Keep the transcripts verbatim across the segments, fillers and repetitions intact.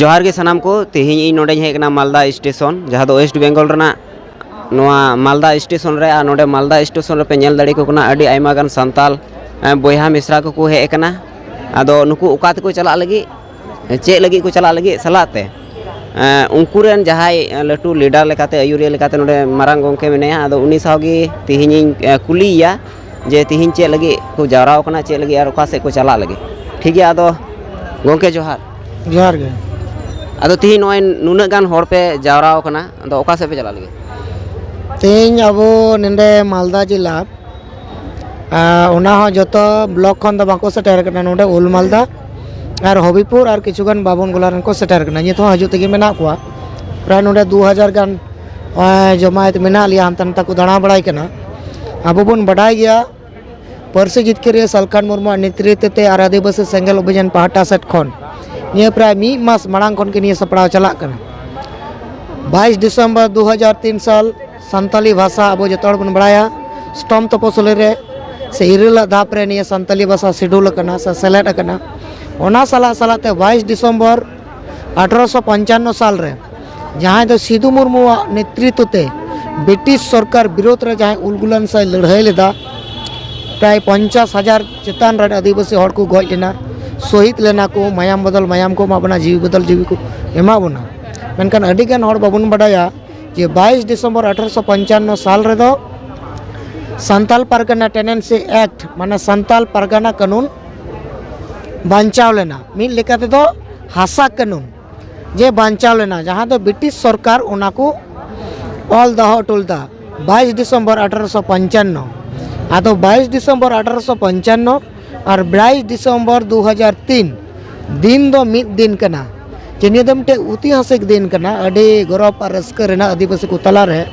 ᱡᱚᱦᱟᱨ ᱜᱮ ᱥᱟᱱᱟᱢ ᱠᱚ᱾ ᱛᱮᱦᱮᱧ ᱤᱧ ᱱᱚᱰᱮᱧ ᱦᱮᱡ ᱟᱠᱟᱱᱟ ᱢᱟᱞᱫᱟ ᱥᱴᱮᱥᱚᱱ, ᱡᱟᱦᱟᱸ ᱫᱚ ᱳᱭᱮᱥᱴ ᱵᱮᱝᱜᱚᱞ ᱨᱮᱱᱟᱜ ᱱᱚᱣᱟ ᱢᱟᱞᱫᱟ ᱥᱴᱮᱥᱚᱱ ᱨᱮ᱾ ᱟᱨ ᱱᱚᱰᱮ ᱢᱟᱞᱫᱟ ᱥᱴᱮᱥᱚᱱ ᱨᱮᱯᱮ ᱧᱮᱞ ᱫᱟᱲᱮ ᱠᱚ ᱠᱟᱱᱟ ᱟᱹᱰᱤ ᱟᱭᱢᱟ ᱜᱟᱱ ᱥᱟᱱᱛᱟᱞ, ᱮ, ᱵᱚᱭᱦᱟ ᱢᱤᱥᱨᱟ ᱠᱚᱠᱚ ᱦᱮᱡ ᱟᱠᱟᱱᱟ᱾ ᱟᱫᱚ ᱱᱩᱠᱩ ᱚᱠᱟ ᱛᱮᱠᱚ ᱪᱟᱞᱟᱜ ᱞᱟᱹᱜᱤᱫ, ᱪᱮᱫ ᱞᱟᱹᱜᱤᱫ ᱠᱚ ᱪᱟᱞᱟᱜ ᱞᱟᱹᱜᱤᱫ ᱥᱟᱞᱟᱜ ᱛᱮ, ᱮ, ᱩᱱᱠᱩ ᱨᱮᱱ ᱡᱟᱦᱟᱸᱭ, ᱮ, ᱞᱟᱹᱴᱩ ᱞᱤᱰᱟᱨ ᱞᱮᱠᱟᱛᱮ, ᱟᱹᱭᱩᱨᱤᱭᱟᱹ ᱞᱮᱠᱟᱛᱮ ᱱᱚᱰᱮ ᱢᱟᱨᱟᱝ ᱜᱚᱢᱠᱮ ᱢᱮᱱᱟᱭᱟ᱾ ᱟᱫᱚ ᱩᱱᱤ ᱥᱟᱶ ᱜᱮ ᱛᱮᱦᱮᱧᱤᱧ, ᱮ, ᱠᱩᱞᱤᱭᱮᱭᱟ ᱡᱮ ᱛᱮᱦᱮᱧ ᱪᱮᱫ ᱞᱟᱹᱜᱤᱫ ᱠᱚ ᱡᱟᱣᱨᱟ ᱟᱠᱟᱱᱟ, ᱪᱮᱫ ᱞᱟᱹᱜᱤᱫ ᱟᱨ ᱚᱠᱟ ᱥᱮᱫ ᱠᱚ ᱪᱟᱞᱟᱜ ᱞᱟᱹᱜᱤᱫ᱾ ᱴᱷᱤᱠ ᱜᱮᱭᱟ, ᱟᱫᱚ ᱜᱚᱢᱠᱮ ᱡᱚᱦᱟᱨ᱾ ᱡᱚᱦᱟᱨ ᱜᱮ᱾ ᱟᱫᱚ ᱛᱮᱦᱮᱧ ᱱᱚᱜᱼᱚᱭ ᱱᱩᱱᱟᱹᱜ ᱜᱟᱱ ᱦᱚᱲ ᱯᱮ ᱡᱟᱣᱨᱟ ᱟᱠᱟᱱᱟ, ᱟᱫᱚ ᱚᱠᱟ ᱥᱮᱫ ᱯᱮ ᱪᱟᱞᱟᱜ ᱞᱟᱹᱜᱤᱫ? ᱛᱮᱦᱮᱧ ᱟᱵᱚ ᱱᱚᱰᱮ ᱢᱟᱞᱫᱟ ᱡᱮᱞᱟ, ᱟᱨ ᱚᱱᱟ ᱦᱚᱸ ᱡᱚᱛᱚ ᱵᱞᱚᱠ ᱠᱷᱚᱱ ᱫᱚ ᱵᱟᱠᱚ ᱥᱮᱴᱮᱨ ᱠᱟᱱᱟ᱾ ᱱᱚᱰᱮ ᱳᱞ ᱢᱟᱞᱫᱟ ᱟᱨ ᱦᱚᱵᱤᱯᱩᱨ ᱟᱨ ᱠᱤᱪᱷᱩ ᱜᱟᱱ ᱵᱟᱵᱚᱱ ᱜᱚᱞᱟ ᱨᱮᱱ ᱠᱚ ᱥᱮᱴᱮᱨ ᱠᱟᱱᱟ᱾ ᱱᱤᱛ ᱦᱚᱸ ᱦᱤᱡᱩᱜ ᱛᱮᱜᱮ ᱢᱮᱱᱟᱜ ᱠᱚᱣᱟ᱾ ᱯᱨᱟᱭ ᱱᱚᱰᱮ ᱫᱩ ᱦᱟᱡᱟᱨ ᱜᱟᱱ, ᱮᱸ, ᱡᱚᱢᱟᱭᱮᱛ ᱢᱮᱱᱟᱜ ᱞᱮᱭᱟ, ᱦᱟᱱᱛᱮ ᱱᱟᱛᱮ ᱠᱚ ᱫᱟᱬᱟ ᱵᱟᱲᱟᱭ ᱠᱟᱱᱟ᱾ ᱟᱵᱚ ᱵᱚᱱ ᱵᱟᱰᱟᱭ ᱜᱮᱭᱟ, ᱯᱟᱹᱨᱥᱤ ᱡᱤᱛᱠᱟᱹᱨᱤᱭᱟᱹ ᱥᱟᱞᱠᱷᱟᱱ ᱢᱩᱨᱢᱩᱣᱟᱜ ᱱᱮᱛᱨᱤᱛᱵ ᱛᱮ ᱟᱨ ᱟᱹᱫᱤᱵᱟᱹᱥᱤ ᱥᱮᱸᱜᱮᱞ ᱚᱵᱷᱤᱡᱟᱱ ᱯᱟᱦᱴᱟ ᱥᱮᱫ ᱠᱷᱚᱱ ᱱᱤᱭᱟᱹ ᱯᱨᱟᱭ ᱢᱤᱫ ᱢᱟᱥ ᱢᱟᱲᱟᱝ ᱠᱷᱚᱱ ᱜᱮ ᱱᱤᱭᱟᱹ ᱥᱟᱯᱲᱟᱣ ᱪᱟᱞᱟᱜ ᱠᱟᱱᱟ᱾ ᱵᱟᱭᱤᱥ ᱰᱤᱥᱮᱢᱵᱚᱨ ᱫᱩ ᱦᱟᱡᱟᱨ ᱛᱤᱱ ᱥᱟᱞ ᱥᱟᱱᱛᱟᱞᱤ ᱵᱷᱟᱥᱟ ᱟᱵᱚ ᱡᱚᱛᱚ ᱦᱚᱲ ᱵᱚᱱ ᱵᱟᱲᱟᱭᱟ, ᱥᱴᱚᱢ ᱛᱚᱯᱚᱥᱤᱞᱤ ᱨᱮ ᱥᱮ ᱤᱨᱟᱹᱞᱟᱜ ᱫᱷᱟᱯ ᱨᱮ ᱱᱤᱭᱟᱹ ᱥᱟᱱᱛᱟᱞᱤ ᱵᱷᱟᱥᱟ ᱥᱤᱰᱩᱞ ᱟᱠᱟᱱᱟ ᱥᱮ ᱥᱮᱞᱮᱫ ᱟᱠᱟᱱᱟ᱾ ᱚᱱᱟ ᱥᱟᱞᱟᱜ ᱥᱟᱞᱟᱜ ᱛᱮ ᱵᱟᱭᱤᱥ ᱰᱤᱥᱮᱢᱵᱚᱨ ᱟᱴᱷᱨᱚᱥᱚ ᱯᱚᱧᱪᱟᱱᱱᱚ ᱥᱟᱞ ᱨᱮ, ᱡᱟᱦᱟᱸᱭ ᱫᱚ ᱥᱤᱫᱩ ᱢᱩᱨᱢᱩᱣᱟᱜ ᱱᱮᱛᱨᱤᱛᱵ ᱛᱮ ᱵᱨᱤᱴᱤᱥ ᱥᱚᱨᱠᱟᱨ ᱵᱤᱨᱳᱫᱷ ᱨᱮ ᱡᱟᱦᱟᱸᱭ ᱩᱞᱜᱩᱞᱟᱱ ᱥᱟᱭ ᱞᱟᱹᱲᱦᱟᱹᱭ ᱞᱮᱫᱟ, ᱯᱨᱟᱭ ᱯᱚᱧᱪᱟᱥ ᱦᱟᱡᱟᱨ ᱪᱮᱛᱟᱱ ᱨᱮᱱ ᱟᱹᱫᱤᱵᱟᱹᱥᱤ ᱦᱚᱲ ᱠᱚ ᱜᱚᱡ ᱞᱮᱱᱟ, ᱥᱚᱦᱤᱫ ᱞᱮᱱᱟ ᱠᱚ, ᱢᱟᱭᱟᱢ ᱵᱚᱫᱚᱞ ᱢᱟᱭᱟᱢ ᱠᱚ ᱮᱢᱟᱜ ᱵᱚᱱᱟ, ᱡᱤᱣᱤ ᱵᱚᱫᱚᱞ ᱡᱤᱣᱤ ᱠᱚ ᱮᱢᱟᱜ ᱵᱚᱱᱟ᱾ ᱢᱮᱱᱠᱷᱟᱱ ᱟᱹᱰᱤ ᱜᱟᱱ ᱦᱚᱲ ᱵᱟᱵᱚᱱ ᱵᱟᱰᱟᱭᱟ ᱡᱮ ᱵᱟᱭᱤᱥ ᱰᱤᱥᱮᱢᱵᱚᱨ ᱟᱴᱷᱨᱚᱥᱚ ᱯᱚᱧᱪᱟᱱᱱᱚ ᱥᱟᱞ ᱨᱮᱫᱚ ᱥᱟᱱᱛᱟᱞ ᱯᱟᱨᱜᱟᱱᱟ ᱴᱮᱱᱮᱱᱥᱤ ᱮᱠᱴ, ᱢᱟᱱᱮ ᱥᱟᱱᱛᱟᱞ ᱯᱟᱨᱜᱟᱱᱟ ᱠᱟᱹᱱᱩᱱ ᱵᱟᱧᱪᱟᱣ ᱞᱮᱱᱟ, ᱢᱤᱫ ᱞᱮᱠᱟ ᱛᱮᱫᱚ ᱦᱟᱥᱟ ᱠᱟᱹᱱᱩᱱ ᱡᱮ ᱵᱟᱧᱪᱟᱣ ᱞᱮᱱᱟ, ᱡᱟᱦᱟᱸ ᱫᱚ ᱵᱨᱤᱴᱤᱥ ᱥᱚᱨᱠᱟᱨ ᱚᱱᱟ ᱠᱚ ᱚᱞ ᱫᱚᱦᱚ ᱦᱚᱴᱚ ᱞᱮᱫᱟ ᱵᱟᱭᱤᱥ ᱰᱤᱥᱮᱢᱵᱚᱨ ᱟᱴᱷᱨᱚᱥᱚ ᱯᱚᱧᱪᱟᱱᱱᱚ᱾ ᱟᱫᱚ ᱵᱟᱭᱤᱥ ᱰᱤᱥᱮᱢᱵᱚᱨ ᱟᱴᱷᱨᱚᱥᱚ ᱯᱚᱧᱪᱟᱱᱱᱚ ᱟᱨ ᱵᱟᱭᱤᱥ ᱰᱤᱥᱮᱢᱵᱚᱨ ᱫᱩ ᱦᱟᱡᱟᱨ ᱛᱤᱱ ᱫᱤᱱ ᱫᱚ ᱢᱤᱫ ᱫᱤᱱ ᱠᱟᱱᱟ᱾ ᱡᱮ ᱱᱤᱭᱟᱹ ᱫᱚ ᱢᱤᱫᱴᱮᱡ ᱳᱭᱛᱤᱦᱟᱥᱤᱠ ᱫᱤᱱ ᱠᱟᱱᱟ, ᱟᱹᱰᱤ ᱜᱚᱨᱚᱵᱽ ᱟᱨ ᱨᱟᱹᱥᱠᱟᱹ ᱨᱮᱱᱟᱜ ᱟᱹᱫᱤᱵᱟᱹᱥᱤ ᱠᱚ ᱛᱟᱞᱟᱨᱮ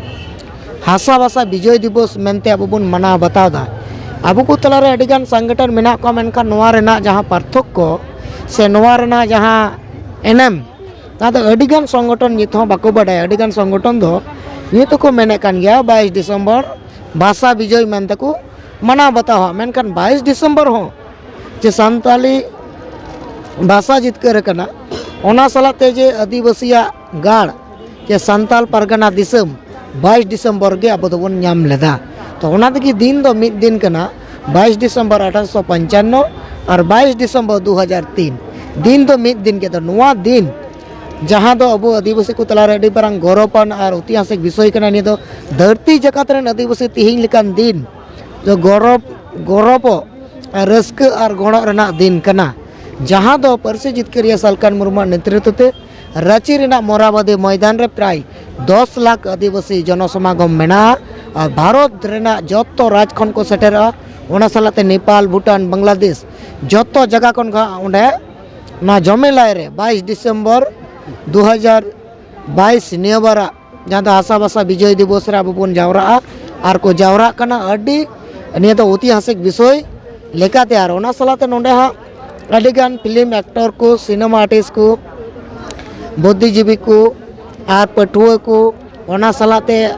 ᱦᱟᱥᱟ ᱵᱷᱟᱥᱟ ᱵᱤᱡᱚᱭ ᱫᱤᱵᱚᱥ ᱢᱮᱱᱛᱮ ᱟᱵᱚ ᱵᱚᱱ ᱢᱟᱱᱟᱣ ᱵᱟᱛᱟᱣ ᱮᱫᱟ᱾ ᱟᱵᱚ ᱠᱚ ᱛᱟᱞᱟᱨᱮ ᱟᱹᱰᱤᱜᱟᱱ ᱥᱚᱝᱜᱚᱴᱷᱚᱱ ᱢᱮᱱᱟᱜ ᱠᱚᱣᱟ, ᱢᱮᱱᱠᱷᱟᱱ ᱱᱚᱣᱟ ᱨᱮᱱᱟᱜ ᱡᱟᱦᱟᱸ ᱯᱟᱨᱛᱷᱚᱠᱠᱚ ᱥᱮ ᱱᱚᱣᱟ ᱨᱮᱱᱟᱜ ᱡᱟᱦᱟᱸ ᱮᱱᱮᱢ, ᱚᱱᱟ ᱫᱚ ᱟᱹᱰᱤᱜᱟᱱ ᱥᱚᱝᱜᱚᱴᱷᱚᱱ ᱱᱤᱛ ᱦᱚᱸ ᱵᱟᱠᱚ ᱵᱟᱰᱟᱭᱟ᱾ ᱟᱹᱰᱤᱜᱟᱱ ᱥᱚᱝᱜᱚᱴᱷᱚᱱ ᱫᱚ ᱱᱤᱛ ᱦᱚᱸᱠᱚ ᱢᱮᱱᱮᱫ ᱠᱟᱱ ᱜᱮᱭᱟ ᱵᱟᱭᱤᱥ ᱰᱤᱥᱮᱢᱵᱚᱨ ᱵᱷᱟᱥᱟ ᱵᱤᱡᱚᱭ ᱢᱮᱱᱛᱮ ᱠᱚ ᱢᱟᱱᱟᱣ ᱵᱟᱛᱟᱣᱟ, ᱢᱮᱱᱠᱷᱟᱱ ᱵᱟᱭᱤᱥ ᱰᱤᱥᱮᱢᱵᱚᱨ ᱦᱚᱸ ᱡᱮ ᱥᱟᱱᱛᱟᱞᱤ ᱵᱷᱟᱥᱟ ᱡᱤᱛᱠᱟᱹᱨ ᱟᱠᱟᱱᱟ, ᱚᱱᱟ ᱥᱟᱞᱟᱜ ᱛᱮ ᱡᱮ ᱟᱹᱫᱤᱵᱟᱹᱥᱤᱭᱟᱜ ᱜᱟᱲ ᱡᱮ ᱥᱟᱱᱛᱟᱞ ᱯᱟᱨᱜᱟᱱᱟ ᱫᱤᱥᱚᱢ ᱵᱟᱭᱤᱥ ᱰᱤᱥᱮᱢᱵᱚᱨ ᱜᱮ ᱟᱵᱚ ᱫᱚᱵᱚᱱ ᱧᱟᱢ ᱞᱮᱫᱟ᱾ ᱛᱚ ᱚᱱᱟ ᱛᱮᱜᱮ ᱫᱤᱱ ᱫᱚ ᱢᱤᱫ ᱫᱤᱱ ᱠᱟᱱᱟ, ᱵᱟᱭᱤᱥ ᱰᱤᱥᱮᱢᱵᱚᱨ ᱟᱴᱷᱟᱨᱚᱥᱚ ᱯᱚᱧᱪᱟᱱᱱᱚ ᱟᱨ ᱵᱟᱭᱤᱥ ᱰᱤᱥᱮᱢᱵᱚᱨ ᱫᱩ ᱦᱟᱡᱟᱨ ᱛᱤᱱ᱾ ᱫᱤᱱ ᱫᱚ ᱢᱤᱫ ᱫᱤᱱ ᱜᱮ᱾ ᱫᱚ ᱱᱚᱣᱟ ᱫᱤᱱ ᱡᱟᱦᱟᱸ ᱫᱚ ᱟᱵᱚ ᱟᱹᱫᱤᱵᱟᱹᱥᱤ ᱠᱚ ᱛᱟᱞᱟᱨᱮ ᱟᱹᱰᱤ ᱢᱟᱨᱟᱝ ᱜᱚᱨᱚᱵᱟᱱ ᱟᱨ ᱳᱛᱤᱦᱟᱥᱤᱠ ᱵᱤᱥᱚᱭ ᱠᱟᱱᱟ, ᱱᱤᱭᱟᱹ ᱫᱚ ᱫᱷᱟᱹᱨᱛᱤ ᱡᱟᱠᱟᱛ ᱨᱮᱱ ᱟᱹᱫᱤᱵᱟᱹᱥᱤ ᱛᱤᱦᱤᱧ ᱞᱮᱠᱟᱱ ᱫᱤᱱ ᱫᱚ ᱜᱚᱨᱚᱵ ᱜᱚᱨᱚᱵᱚᱜ ᱟᱨ ᱨᱟᱹᱥᱠᱟᱹ ᱟᱨ ᱜᱚᱲᱚᱜ ᱨᱮᱱᱟᱜ ᱫᱤᱱ ᱠᱟᱱᱟ, ᱡᱟᱦᱟᱸ ᱫᱚ ᱯᱟᱹᱨᱥᱤ ᱡᱤᱛᱠᱟᱹᱨᱤᱭᱟᱹ ᱥᱟᱞᱠᱷᱟᱱ ᱢᱩᱨᱢᱩᱣᱟᱜ ᱱᱮᱛᱨᱤᱛᱵ ᱛᱮ ᱨᱟᱸᱪᱤ ᱨᱮᱱᱟᱜ ᱢᱚᱨᱟᱵᱟᱫᱤ ᱢᱚᱭᱫᱟᱱ ᱨᱮ ᱯᱨᱟᱭ ᱫᱚᱥ ᱞᱟᱠᱷ ᱟᱹᱫᱤᱵᱟᱹᱥᱤ ᱡᱚᱱᱚᱥᱚᱢᱟᱜᱚᱢ ᱢᱮᱱᱟᱜᱼᱟ᱾ ᱟᱨ ᱵᱷᱟᱨᱚᱛ ᱨᱮᱱᱟᱜ ᱡᱚᱛᱚ ᱨᱟᱡᱽ ᱠᱷᱚᱱ ᱠᱚ ᱥᱮᱴᱮᱨᱚᱜᱼᱟ᱾ ᱚᱱᱟ ᱥᱟᱞᱟᱜ ᱛᱮ ᱱᱮᱯᱟᱞ, ᱵᱷᱩᱴᱟᱱ, ᱵᱟᱝᱞᱟᱫᱮᱥ, ᱡᱚᱛᱚ ᱡᱟᱭᱜᱟ ᱠᱷᱚᱱ ᱜᱮ ᱚᱸᱰᱮ ᱱᱚᱣᱟ ᱡᱚᱢᱮᱞᱟᱭ ᱨᱮ ᱵᱟᱭᱤᱥ ᱰᱤᱥᱮᱢᱵᱚᱨ ᱫᱩ ᱦᱟᱡᱟᱨ ᱵᱟᱭᱤᱥ, ᱱᱤᱭᱟᱹ ᱵᱟᱨᱟᱜ ᱡᱟᱦᱟᱸ ᱫᱚ ᱦᱟᱥᱟ ᱵᱷᱟᱥᱟ ᱵᱤᱡᱚᱭ ᱫᱤᱵᱚᱥ ᱨᱮ ᱟᱵᱚ ᱵᱚᱱ ᱡᱟᱣᱨᱟᱜᱼᱟ ᱟᱨ ᱠᱚ ᱡᱟᱣᱨᱟᱜ ᱠᱟᱱᱟ᱾ ᱟᱹᱰᱤ ᱱᱤᱭᱟᱹ ᱫᱚ ᱳᱛᱤᱦᱟᱥᱤᱠ ᱵᱤᱥᱚᱭ ᱞᱮᱠᱟᱛᱮ᱾ ᱟᱨ ᱚᱱᱟ ᱥᱟᱞᱟᱜ ᱛᱮ ᱱᱚᱰᱮ ᱦᱟᱸᱜ ᱟᱹᱰᱤᱜᱟᱱ ᱯᱷᱤᱞᱢ ᱮᱠᱴᱚᱨ ᱠᱚ, ᱥᱤᱱᱮᱢᱟ ᱟᱨᱴᱤᱥᱴ ᱠᱚ, ᱵᱩᱫᱽᱫᱷᱤᱡᱤᱵᱤ ᱠᱚ ᱟᱨ ᱯᱟᱹᱴᱷᱩᱣᱟᱹ ᱠᱚ, ᱚᱱᱟ ᱥᱟᱞᱟᱜ ᱛᱮ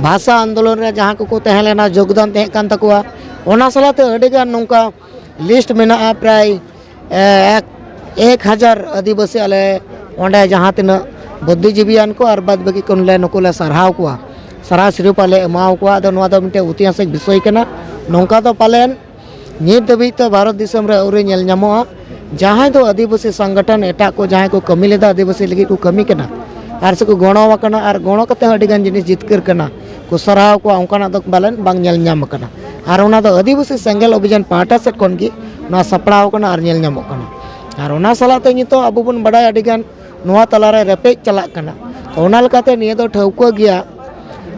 ᱵᱷᱟᱥᱟ ᱟᱱᱫᱳᱞᱚᱱ ᱨᱮ ᱡᱟᱦᱟᱸ ᱠᱚᱠᱚ ᱛᱟᱦᱮᱸ ᱞᱮᱱᱟ, ᱡᱳᱜᱽᱫᱟᱱ ᱛᱟᱦᱮᱸ ᱠᱟᱱ ᱛᱟᱠᱚᱣᱟ, ᱚᱱᱟ ᱥᱟᱞᱟᱜ ᱛᱮ ᱟᱹᱰᱤᱜᱟᱱ ᱱᱚᱝᱠᱟ ᱞᱤᱥᱴ ᱢᱮᱱᱟᱜᱼᱟ, ᱯᱨᱟᱭ ᱮᱠ ᱮᱠ ᱦᱟᱡᱟᱨ ᱟᱹᱫᱤᱵᱟᱹᱥᱤ ᱟᱞᱮ ᱚᱸᱰᱮ ᱡᱟᱦᱟᱸ ᱛᱤᱱᱟᱹᱜ ᱵᱩᱫᱽᱫᱷᱤᱡᱤᱵᱤᱭᱟᱱ ᱠᱚ ᱟᱨ ᱵᱟᱫ ᱵᱟᱹᱠᱤ ᱠᱚ ᱞᱮ ᱱᱩᱠᱩ ᱞᱮ ᱥᱟᱨᱦᱟᱣ ᱠᱚᱣᱟ᱾ ᱥᱟᱨᱦᱟᱣ ᱥᱤᱨᱯᱟᱹ ᱞᱮ ᱮᱢᱟᱣ ᱠᱚᱣᱟ᱾ ᱟᱫᱚ ᱱᱚᱣᱟ ᱫᱚ ᱢᱤᱫᱴᱮᱱ ᱳᱛᱤᱦᱟᱥᱤᱠ ᱵᱤᱥᱚᱭ ᱠᱟᱱᱟ᱾ ᱱᱚᱝᱠᱟ ᱫᱚ ᱯᱟᱞᱮᱱ ᱱᱤᱛ ᱫᱷᱟᱹᱵᱤᱡ ᱛᱮ ᱵᱷᱟᱨᱚᱛ ᱫᱤᱥᱚᱢ ᱨᱮ ᱟᱹᱣᱨᱤ ᱧᱮᱞ ᱧᱟᱢᱚᱜᱼᱟ᱾ ᱡᱟᱦᱟᱸᱭ ᱫᱚ ᱟᱹᱫᱤᱵᱟᱹᱥᱤ ᱥᱚᱝᱜᱚᱴᱷᱚᱱ, ᱮᱴᱟᱜ ᱠᱚ ᱡᱟᱦᱟᱸᱭ ᱠᱚ ᱠᱟᱹᱢᱤ ᱞᱮᱫᱟ, ᱟᱹᱫᱤᱵᱟᱹᱥᱤ ᱞᱟᱹᱜᱤᱫ ᱠᱚ ᱠᱟᱹᱢᱤ ᱠᱟᱱᱟ ᱟᱨ ᱥᱮ ᱠᱚ ᱜᱚᱲᱚ ᱟᱠᱟᱱᱟ ᱟᱨ ᱜᱚᱲᱚ ᱠᱟᱛᱮ ᱦᱚᱸ ᱟᱹᱰᱤᱜᱟᱱ ᱡᱤᱱᱤᱥ ᱡᱤᱛᱠᱟᱹᱨ ᱠᱟᱱᱟ ᱠᱚ, ᱥᱟᱨᱦᱟᱣ ᱠᱚᱣᱟ, ᱚᱱᱠᱟᱱᱟᱜ ᱫᱚ ᱯᱟᱞᱮᱱ ᱵᱟᱝ ᱧᱮᱞ ᱧᱟᱢ ᱟᱠᱟᱱᱟ᱾ ᱟᱨ ᱚᱱᱟ ᱫᱚ ᱟᱹᱫᱤᱵᱟᱹᱥᱤ ᱥᱮᱸᱜᱮᱞ ᱚᱵᱷᱤᱡᱟᱱ ᱯᱟᱦᱴᱟ ᱥᱮᱫ ᱠᱷᱚᱱ ᱜᱮ ᱱᱚᱣᱟ ᱥᱟᱯᱲᱟᱣ ᱟᱠᱟᱱᱟ ᱟᱨ ᱧᱮᱞ ᱧᱟᱢᱚᱜ ᱠᱟᱱᱟ᱾ ᱟᱨ ᱚᱱᱟ ᱥᱟᱞᱟᱜ ᱛᱮ ᱱᱤᱛᱚᱜ ᱟᱵᱚ ᱵᱚᱱ ᱵᱟᱰᱟᱭᱟ ᱟᱹᱰᱤᱜᱟᱱ ᱱᱚᱣᱟ ᱛᱟᱞᱟᱨᱮ ᱨᱮᱯᱮᱡ ᱪᱟᱞᱟᱜ ᱠᱟᱱᱟ᱾ ᱛᱚ ᱚᱱᱟ ᱞᱮᱠᱟᱛᱮ ᱱᱤᱭᱟᱹ ᱫᱚ ᱴᱷᱟᱹᱣᱠᱟᱹ ᱜᱮᱭᱟ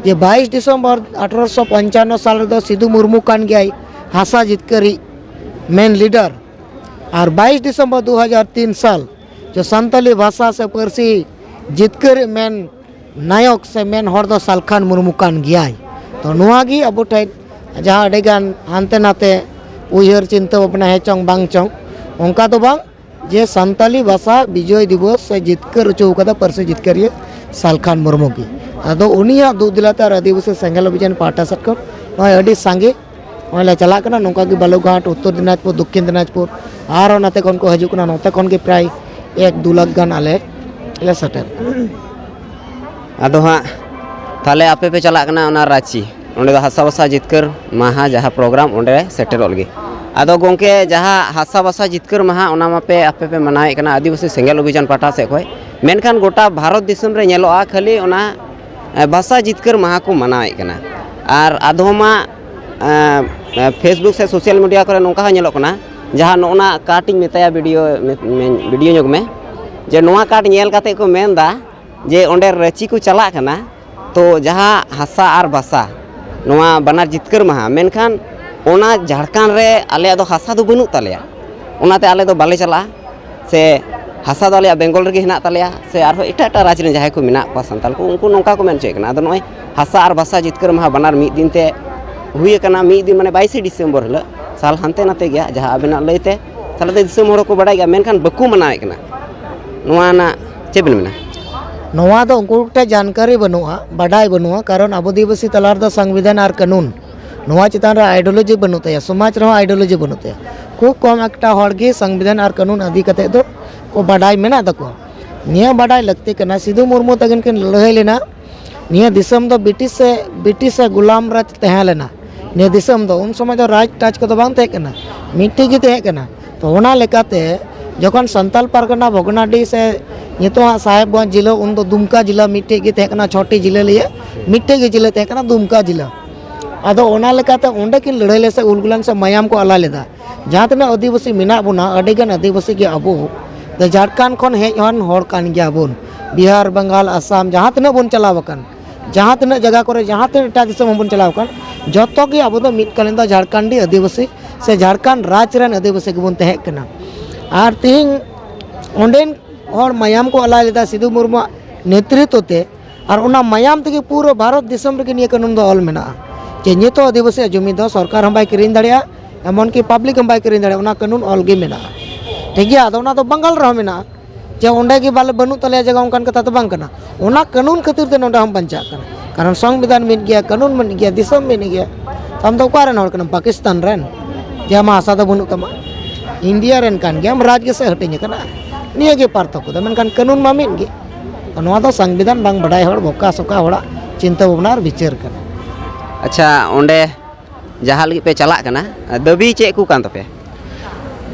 ᱡᱮ ᱵᱟᱭᱤᱥ ᱰᱤᱥᱮᱢᱵᱚᱨ ᱟᱴᱷᱨᱚᱥᱚ ᱯᱚᱧᱪᱟᱱᱱᱚ ᱥᱟᱞ ᱨᱮᱫᱚ ᱥᱤᱫᱩ ᱢᱩᱨᱢᱩ ᱠᱟᱱ ᱜᱮᱭᱟᱭ ᱦᱟᱥᱟ ᱡᱤᱛᱠᱟᱹᱨᱤᱡ ᱢᱮᱱ ᱞᱤᱰᱟᱨ᱾ ᱟᱨ ᱵᱟᱭᱤᱥ ᱰᱤᱥᱮᱢᱵᱚᱨ ᱫᱩ ᱦᱟᱡᱟᱨ ᱛᱤᱱ ᱥᱟᱞ ᱡᱮ ᱥᱟᱱᱛᱟᱞᱤ ᱵᱷᱟᱥᱟ ᱥᱮ ᱯᱟᱹᱨᱥᱤ ᱡᱤᱛᱠᱟᱹᱨᱤᱡ ᱢᱮᱱ ᱱᱟᱭᱚᱠ ᱥᱮ ᱢᱮᱱ ᱦᱚᱲ ᱫᱚ ᱥᱟᱞᱠᱷᱟᱱ ᱢᱩᱨᱢᱩ ᱠᱟᱱ ᱜᱮᱭᱟᱭ᱾ ᱛᱚ ᱱᱚᱣᱟ ᱜᱮ ᱟᱵᱚ ᱴᱷᱮᱱ ᱡᱟᱦᱟᱸ ᱟᱹᱰᱤᱜᱟᱱ ᱦᱟᱱᱛᱮ ᱱᱟᱛᱮ ᱩᱭᱦᱟᱹᱨ ᱪᱤᱱᱛᱟᱹ ᱵᱷᱟᱵᱽᱱᱟ ᱦᱮᱸ ᱪᱚᱝ ᱵᱟᱝ ᱪᱚᱝ, ᱚᱱᱠᱟ ᱫᱚ ᱵᱟᱝ ᱡᱮ ᱥᱟᱱᱛᱟᱞᱤ ᱵᱷᱟᱥᱟ ᱵᱤᱡᱚᱭ ᱫᱤᱵᱚᱥ ᱥᱮ ᱡᱤᱛᱠᱟᱹᱨ ᱦᱚᱪᱚ ᱟᱠᱟᱫᱟ ᱯᱟᱹᱨᱥᱤ ᱡᱤᱛᱠᱟᱹᱨᱤᱭᱟᱹ ᱥᱟᱞᱠᱷᱟᱱ ᱢᱩᱨᱢᱩ ᱜᱮ᱾ ᱟᱫᱚ ᱩᱱᱤᱭᱟᱜ ᱫᱩᱜ ᱫᱤᱞᱟᱛᱮ ᱟᱨ ᱟᱹᱫᱤᱵᱟᱹᱥᱤ ᱥᱮᱸᱜᱮᱞ ᱚᱵᱷᱤᱡᱟᱱ ᱯᱟᱦᱴᱟ ᱥᱮᱫ ᱠᱷᱚᱱ ᱱᱚᱜᱼᱚᱭ ᱟᱹᱰᱤ ᱥᱟᱸᱜᱮ ᱱᱚᱜᱼᱚᱭ ᱞᱮ ᱪᱟᱞᱟᱜ ᱠᱟᱱᱟ᱾ ᱱᱚᱝᱠᱟ ᱜᱮ ᱵᱟᱞᱩᱨᱜᱷᱟᱴ, ᱩᱛᱛᱚᱨ ᱫᱤᱱᱟᱡᱽᱯᱩᱨ, ᱫᱚᱠᱠᱷᱤᱱ ᱫᱤᱱᱟᱡᱽᱯᱩᱨ, ᱟᱨᱦᱚᱸ ᱱᱚᱛᱮ ᱠᱷᱚᱱ ᱠᱚ ᱦᱤᱡᱩᱜ ᱠᱟᱱᱟ᱾ ᱱᱚᱛᱮ ᱠᱷᱚᱱ ᱜᱮ ᱯᱨᱟᱭ ᱮᱠ ᱫᱩ ᱞᱟᱠᱷ ᱜᱟᱱ ᱟᱞᱮ ᱞᱮ ᱥᱮᱴᱮᱨ᱾ ᱟᱫᱚ ᱦᱟᱸᱜ ᱛᱟᱦᱚᱞᱮ ᱟᱯᱮ ᱯᱮ ᱪᱟᱞᱟᱜ ᱠᱟᱱᱟ ᱚᱱᱟ ᱨᱟᱸᱪᱤ, ᱚᱸᱰᱮ ᱫᱚ ᱦᱟᱥᱟ ᱵᱷᱟᱥᱟ ᱡᱤᱛᱠᱟᱹᱨ ᱢᱟᱦᱟ ᱡᱟᱦᱟᱸ ᱯᱨᱳᱜᱨᱟᱢ, ᱚᱸᱰᱮ ᱥᱮᱴᱮᱨᱚᱜ ᱞᱟᱹᱜᱤᱫ᱾ ᱟᱫᱚ ᱜᱚᱢᱠᱮ, ᱡᱟᱦᱟᱸ ᱦᱟᱥᱟ ᱵᱷᱟᱥᱟ ᱡᱤᱛᱠᱟᱹᱨ ᱢᱟᱦᱟ, ᱚᱱᱟ ᱢᱟᱯᱮ ᱟᱯᱮ ᱯᱮ ᱢᱟᱱᱟᱣᱮᱫ ᱠᱟᱱᱟ ᱟᱹᱫᱤᱵᱟᱹᱥᱤ ᱥᱮᱸᱜᱮᱞ ᱚᱵᱷᱤᱡᱟᱱ ᱯᱟᱦᱴᱟ ᱥᱮᱫ ᱠᱷᱚᱱ, ᱢᱮᱱᱠᱷᱟᱱ ᱜᱚᱴᱟ ᱵᱷᱟᱨᱚᱛ ᱫᱤᱥᱚᱢ ᱨᱮ ᱧᱮᱞᱚᱜᱼᱟ ᱠᱷᱟᱹᱞᱤ ᱚᱱᱟ ᱮ, ᱵᱷᱟᱥᱟ ᱡᱤᱛᱠᱟᱹᱨ ᱢᱟᱦᱟ ᱠᱚ ᱢᱟᱱᱟᱣᱮᱫ ᱠᱟᱱᱟ᱾ ᱟᱨ ᱟᱫᱚᱢᱟᱜ ᱮ, ᱮ, Facebook ᱥᱮ ᱥᱳᱥᱟᱞ ᱢᱤᱰᱤᱭᱟ ᱠᱚᱨᱮ ᱱᱚᱝᱠᱟ ᱦᱚᱸ ᱧᱮᱞᱚᱜ ᱠᱟᱱᱟ, ᱡᱟᱦᱟᱸ ᱱᱚᱜᱼᱚ ᱱᱟ ᱠᱟᱴ ᱤᱧ ᱢᱮᱛᱟᱭᱟ, ᱵᱷᱤᱰᱤᱭᱳ ᱢᱮ- ᱢᱮ- ᱵᱷᱤᱰᱤᱭᱳ ᱧᱚᱜᱽ ᱢᱮ, ᱡᱮ ᱱᱚᱣᱟ ᱠᱟᱴ ᱧᱮᱞ ᱠᱟᱛᱮ ᱠᱚ ᱢᱮᱱᱫᱟ ᱡᱮ ᱚᱸᱰᱮ ᱨᱟᱺᱪᱤ ᱠᱚ ᱪᱟᱞᱟᱜ ᱠᱟᱱᱟ, ᱛᱚ ᱡᱟᱦᱟᱸ ᱦᱟᱥᱟ ᱟᱨ ᱵᱷᱟᱥᱟ, ᱱᱚᱣᱟ ᱵᱟᱱᱟᱨ ᱡᱤᱛᱠᱟᱹᱨ ᱢᱟᱦᱟ, ᱢᱮᱱᱠᱷᱟᱱ ᱚᱱᱟ ᱡᱷᱟᱲᱠᱷᱚᱸᱰ ᱨᱮ ᱟᱞᱮᱭᱟᱜ ᱫᱚ ᱦᱟᱥᱟ ᱫᱚ ᱵᱟᱹᱱᱩᱜ ᱛᱟᱞᱮᱭᱟ, ᱚᱱᱟᱛᱮ ᱟᱞᱮ ᱫᱚ ᱵᱟᱞᱮ ᱪᱟᱞᱟᱜᱼᱟ᱾ ᱥᱮ ᱦᱟᱥᱟ ᱫᱚ ᱟᱞᱮᱭᱟᱜ ᱵᱮᱝᱜᱚᱞ ᱨᱮᱜᱮ ᱦᱮᱱᱟᱜ ᱛᱟᱞᱮᱭᱟ, ᱥᱮ ᱟᱨᱦᱚᱸ ᱮᱴᱟᱜ ᱮᱴᱟᱜ ᱨᱟᱡᱽ ᱨᱮᱱ ᱡᱟᱦᱟᱸᱭ ᱠᱚ ᱢᱮᱱᱟᱜ ᱠᱚᱣᱟ ᱥᱟᱱᱛᱟᱲ ᱠᱚ, ᱩᱱᱠᱩ ᱱᱚᱝᱠᱟ ᱠᱚ ᱢᱮᱱ ᱦᱚᱪᱚᱭᱮᱫ ᱠᱟᱱᱟ᱾ ᱟᱫᱚ ᱱᱚᱜᱼᱚᱭ ᱦᱟᱥᱟ ᱟᱨ ᱵᱷᱟᱥᱟ ᱡᱤᱛᱠᱟᱹᱨ ᱢᱟᱦᱟ ᱵᱟᱱᱟᱨ ᱢᱤᱫ ᱫᱤᱱ ᱛᱮ ᱦᱩᱭ ᱟᱠᱟᱱᱟ, ᱢᱤᱫ ᱫᱤᱱ ᱢᱟᱱᱮ ᱵᱟᱭᱤᱥᱮ ᱰᱤᱥᱮᱢᱵᱚᱨ ᱦᱤᱞᱳᱜ, ᱥᱟᱞ ᱦᱟᱱᱛᱮ ᱱᱟᱛᱮ ᱜᱮᱭᱟ, ᱡᱟᱦᱟᱸ ᱟᱵᱮᱱᱟᱜ ᱞᱟᱹᱭᱛᱮ ᱥᱟᱞᱟ ᱫᱚ ᱫᱤᱥᱚᱢ ᱦᱚᱲ ᱦᱚᱸᱠᱚ ᱵᱟᱰᱟᱭ ᱜᱮᱭᱟ, ᱢᱮᱱᱠᱷᱟᱱ ᱵᱟᱠᱚ ᱢᱟᱱᱟᱣᱮᱫ ᱠᱟᱱᱟ᱾ ᱱᱚᱣᱟ ᱨᱮᱱᱟᱜ ᱪᱮᱫ ᱵᱮᱱ ᱢᱮᱱᱟ? ᱱᱚᱣᱟ ᱫᱚ ᱩᱱᱠᱩ ᱴᱷᱮᱱ ᱡᱟᱱᱠᱟᱨᱤ ᱵᱟᱹᱱᱩᱜᱼᱟ, ᱵᱟᱰᱟᱭ ᱵᱟᱹᱱᱩᱜᱼᱟ, ᱠᱟᱨᱚᱱ ᱟᱵᱚ ᱟᱹᱫᱤᱵᱟᱹᱥᱤ ᱛᱟᱞᱟ ᱨᱮᱫᱚ ᱥᱚᱝᱵᱤᱫᱷᱟᱱ ᱟᱨ ᱠᱟᱹᱱᱩᱱ, ᱱᱚᱣᱟ ᱪᱮᱛᱟᱱ ᱨᱮ ᱟᱭᱰᱤᱭᱳᱞᱚᱡᱤ ᱵᱟᱹᱱᱩᱜ ᱛᱟᱭᱟ, ᱥᱚᱢᱟᱡᱽ ᱨᱮᱦᱚᱸ ᱟᱭᱰᱤᱭᱳᱞᱚᱡᱤ ᱵᱟᱹᱱᱩᱜ ᱛᱟᱭᱟ᱾ ᱠᱷᱩᱵ ᱠᱚᱢ ᱮᱠᱴᱟ ᱦᱚᱲ ᱜᱮ ᱥᱚᱝᱵᱤᱫᱷᱟᱱ ᱟᱨ ᱠᱟᱹᱱᱩᱱ ᱤᱫᱤ ᱠᱟᱛᱮ ᱫᱚ ᱠᱚ ᱵᱟᱰᱟᱭ ᱢᱮᱱᱟᱜ ᱛᱟᱠᱚᱣᱟ᱾ ᱱᱤᱭᱟᱹ ᱵᱟᱰᱟᱭ ᱞᱟᱹᱠᱛᱤ ᱠᱟᱱᱟ, ᱥᱤᱫᱩ ᱢᱩᱨᱢᱩ ᱛᱟᱹᱠᱤᱱ ᱠᱤᱱ ᱞᱟᱹᱲᱦᱟᱹᱭ ᱞᱮᱱᱟ, ᱱᱤᱭᱟᱹ ᱫᱤᱥᱚᱢ ᱫᱚ ᱵᱨᱤᱴᱤᱥ ᱥᱮ ᱵᱨᱤᱴᱤᱥ ᱥᱮ ᱜᱩᱞᱟᱢ ᱨᱟᱡᱽ ᱛᱟᱦᱮᱸ ᱞᱮᱱᱟ᱾ ᱱᱤᱭᱟᱹ ᱫᱤᱥᱚᱢ ᱫᱚ ᱩᱱ ᱥᱚᱢᱚᱭ ᱫᱚ ᱨᱟᱡᱽ ᱴᱟᱡᱽ ᱠᱚᱫᱚ ᱵᱟᱝ ᱛᱟᱦᱮᱸ ᱠᱟᱱᱟ, ᱢᱤᱫᱴᱮᱡ ᱜᱮ ᱛᱟᱦᱮᱸ ᱠᱟᱱᱟ᱾ ᱛᱚ ᱚᱱᱟ ᱞᱮᱠᱟᱛᱮ ᱡᱚᱠᱷᱚᱱ ᱥᱟᱱᱛᱟᱞ ᱯᱟᱨᱜᱟᱱᱟ ᱵᱷᱚᱜᱽᱱᱟᱰᱤ ᱥᱮ ᱱᱤᱛᱚᱜ ᱦᱟᱸᱜ ᱥᱟᱦᱮᱵᱽᱜᱚᱸᱡᱽ ᱡᱤᱞᱟᱹ, ᱩᱱᱫᱚ ᱫᱩᱢᱠᱟ ᱡᱤᱞᱟᱹ ᱢᱤᱫᱴᱮᱡ ᱜᱮ ᱛᱟᱦᱮᱸ ᱠᱟᱱᱟ, ᱪᱷᱚᱴᱤ ᱡᱤᱞᱟᱹ ᱞᱤᱭᱮ ᱢᱤᱫᱴᱮᱡ ᱜᱮ ᱡᱤᱞᱟᱹ ᱛᱟᱦᱮᱸ ᱠᱟᱱᱟ, ᱫᱩᱢᱠᱟ ᱡᱤᱞᱟᱹ᱾ ᱟᱫᱚ ᱚᱱᱟ ᱞᱮᱠᱟᱛᱮ ᱚᱸᱰᱮ ᱠᱤᱱ ᱞᱟᱹᱲᱦᱟᱹᱭ ᱞᱮᱫ ᱥᱮ ᱩᱞᱜᱩᱞᱟᱱ ᱥᱮ ᱢᱟᱭᱟᱢ ᱠᱚ ᱟᱞᱟᱭ ᱞᱮᱫᱟ᱾ ᱡᱟᱦᱟᱸ ᱛᱤᱱᱟᱹᱜ ᱟᱹᱫᱤᱵᱟᱹᱥᱤ ᱢᱮᱱᱟᱜ ᱵᱚᱱᱟ, ᱟᱹᱰᱤᱜᱟᱱ ᱟᱹᱫᱤᱵᱟᱹᱥᱤ ᱜᱮ ᱟᱵᱚ ᱫᱚ ᱡᱷᱟᱲᱠᱷᱚᱸᱰ ᱠᱷᱚᱱ ᱦᱮᱡ ᱦᱚᱲ ᱠᱟᱱ ᱜᱮᱭᱟ ᱵᱚᱱ᱾ ᱵᱤᱦᱟᱨ, ᱵᱟᱝᱜᱟᱞ, ᱟᱥᱟᱢ, ᱡᱟᱦᱟᱸ ᱛᱤᱱᱟᱹᱜ ᱵᱚᱱ ᱪᱟᱞᱟᱣ ᱟᱠᱟᱱ, ᱡᱟᱦᱟᱸ ᱛᱤᱱᱟᱹᱜ ᱡᱟᱭᱜᱟ ᱠᱚᱨᱮ, ᱡᱟᱦᱟᱸ ᱛᱤᱱᱟᱹᱜ ᱮᱴᱟᱜ ᱫᱤᱥᱚᱢ ᱦᱚᱸᱵᱚᱱ ᱪᱟᱞᱟᱣ ᱟᱠᱟᱱ, ᱡᱚᱛᱚ ᱜᱮ ᱟᱵᱚ ᱫᱚ ᱢᱤᱫ ᱠᱟᱞᱤᱱ ᱫᱚ ᱡᱷᱟᱲᱠᱷᱚᱸᱰᱤ ᱟᱹᱫᱤᱵᱟᱹᱥᱤ ᱥᱮ ᱡᱷᱟᱲᱠᱷᱚᱸᱰ ᱨᱟᱡᱽ ᱨᱮᱱ ᱟᱹᱫᱤᱵᱟᱹᱥᱤ ᱜᱮᱵᱚᱱ ᱛᱟᱦᱮᱸ ᱠᱟᱱᱟ᱾ ᱟᱨ ᱛᱮᱦᱮᱧ ᱚᱸᱰᱮᱱ ᱦᱚᱲ ᱢᱟᱭᱟᱢ ᱠᱚ ᱟᱞᱟᱭ ᱞᱮᱫᱟ ᱥᱤᱫᱩ ᱢᱩᱨᱢᱩᱣᱟᱜ ᱱᱮᱛᱨᱤᱛᱵ ᱛᱮ, ᱟᱨ ᱚᱱᱟ ᱢᱟᱭᱟᱢ ᱛᱮᱜᱮ ᱯᱩᱨᱟᱹ ᱵᱷᱟᱨᱚᱛ ᱫᱤᱥᱚᱢ ᱨᱮᱜᱮ ᱱᱤᱭᱟᱹ ᱠᱟᱹᱱᱩᱱ ᱫᱚ ᱚᱞ ᱢᱮᱱᱟᱜᱼᱟ, ᱡᱮ ᱱᱤᱛᱚᱜ ᱟᱹᱫᱤᱵᱟᱹᱥᱤᱭᱟᱜ ᱡᱩᱢᱤ ᱫᱚ ᱥᱚᱨᱠᱟᱨ ᱦᱚᱸ ᱵᱟᱭ ᱠᱤᱨᱤᱧ ᱫᱟᱲᱮᱭᱟᱜᱼᱟ, ᱮᱢᱚᱱᱠᱤ ᱯᱟᱵᱽᱞᱤᱠ ᱦᱚᱸ ᱵᱟᱭ ᱠᱤᱨᱤᱧ ᱫᱟᱲᱮᱭᱟᱜᱼᱟ᱾ ᱚᱱᱟ ᱠᱟᱹᱱᱩᱱ ᱚᱞ ᱜᱮ ᱢᱮᱱᱟᱜᱼᱟ᱾ ᱴᱷᱤᱠ ᱜᱮᱭᱟ, ᱟᱫᱚ ᱚᱱᱟ ᱫᱚ ᱵᱟᱝᱜᱟᱞ ᱨᱮᱦᱚᱸ ᱢᱮᱱᱟᱜᱼᱟ, ᱡᱮ ᱚᱸᱰᱮ ᱜᱮ ᱵᱟᱞᱮ, ᱵᱟᱹᱱᱩᱜ ᱛᱟᱞᱮᱭᱟ ᱡᱟᱭᱜᱟ, ᱚᱱᱠᱟᱱ ᱠᱟᱛᱷᱟ ᱫᱚ ᱵᱟᱝ ᱠᱟᱱᱟ᱾ ᱚᱱᱟ ᱠᱟᱹᱱᱩᱱ ᱠᱷᱟᱹᱛᱤᱨ ᱛᱮ ᱱᱚᱰᱮ ᱦᱚᱸ ᱵᱟᱧᱪᱟᱜ ᱠᱟᱱᱟ, ᱠᱟᱨᱚᱱ ᱥᱚᱝᱵᱤᱫᱷᱟᱱ ᱢᱤᱫ ᱜᱮᱭᱟ, ᱠᱟᱹᱱᱩᱱ ᱢᱤᱫ ᱜᱮᱭᱟ, ᱫᱤᱥᱚᱢ ᱢᱤᱫ ᱜᱮᱭᱟ᱾ ᱟᱢ ᱫᱚ ᱚᱠᱟ ᱨᱮᱱ ᱦᱚᱲ ᱠᱟᱱᱟᱢ? ᱯᱟᱠᱤᱥᱛᱟᱱ ᱨᱮᱱ? ᱡᱮ ᱟᱢᱟᱜ ᱦᱟᱥᱟ ᱫᱚ ᱵᱟᱹᱱᱩᱜ ᱛᱟᱢᱟ, ᱤᱱᱰᱤᱭᱟ ᱨᱮᱱ ᱠᱟᱱ ᱜᱮᱭᱟᱢ, ᱨᱟᱡᱽ ᱜᱮᱥᱮ ᱦᱟᱹᱴᱤᱧ ᱟᱠᱟᱱᱟ᱾ ᱱᱤᱭᱟᱹ ᱜᱮ ᱯᱟᱨᱛᱷᱚᱠᱠᱚ ᱫᱚ, ᱢᱮᱱᱠᱷᱟᱱ ᱠᱟᱹᱱᱩᱱ ᱢᱟ ᱢᱤᱫ ᱜᱮ᱾ ᱱᱚᱣᱟ ᱫᱚ ᱥᱚᱝᱵᱤᱫᱷᱟᱱ ᱵᱟᱝ ᱵᱟᱰᱟᱭ ᱦᱚᱲ, ᱵᱚᱠᱟ ᱥᱚᱠᱟ ᱦᱚᱲᱟᱜ ᱪᱤᱱᱛᱟᱹ ᱵᱷᱟᱵᱽᱱᱟ ᱟᱨ ᱵᱤᱪᱟᱹᱨ ᱠᱟᱱᱟ᱾ ᱟᱪᱪᱷᱟ, ᱚᱸᱰᱮ ᱡᱟᱦᱟᱸ ᱞᱟᱹᱜᱤᱫ ᱯᱮ ᱪᱟᱞᱟᱜ ᱠᱟᱱᱟ, ᱫᱟᱹᱵᱤ ᱪᱮᱫ ᱠᱚ ᱠᱟᱱ ᱛᱟᱯᱮᱭᱟ?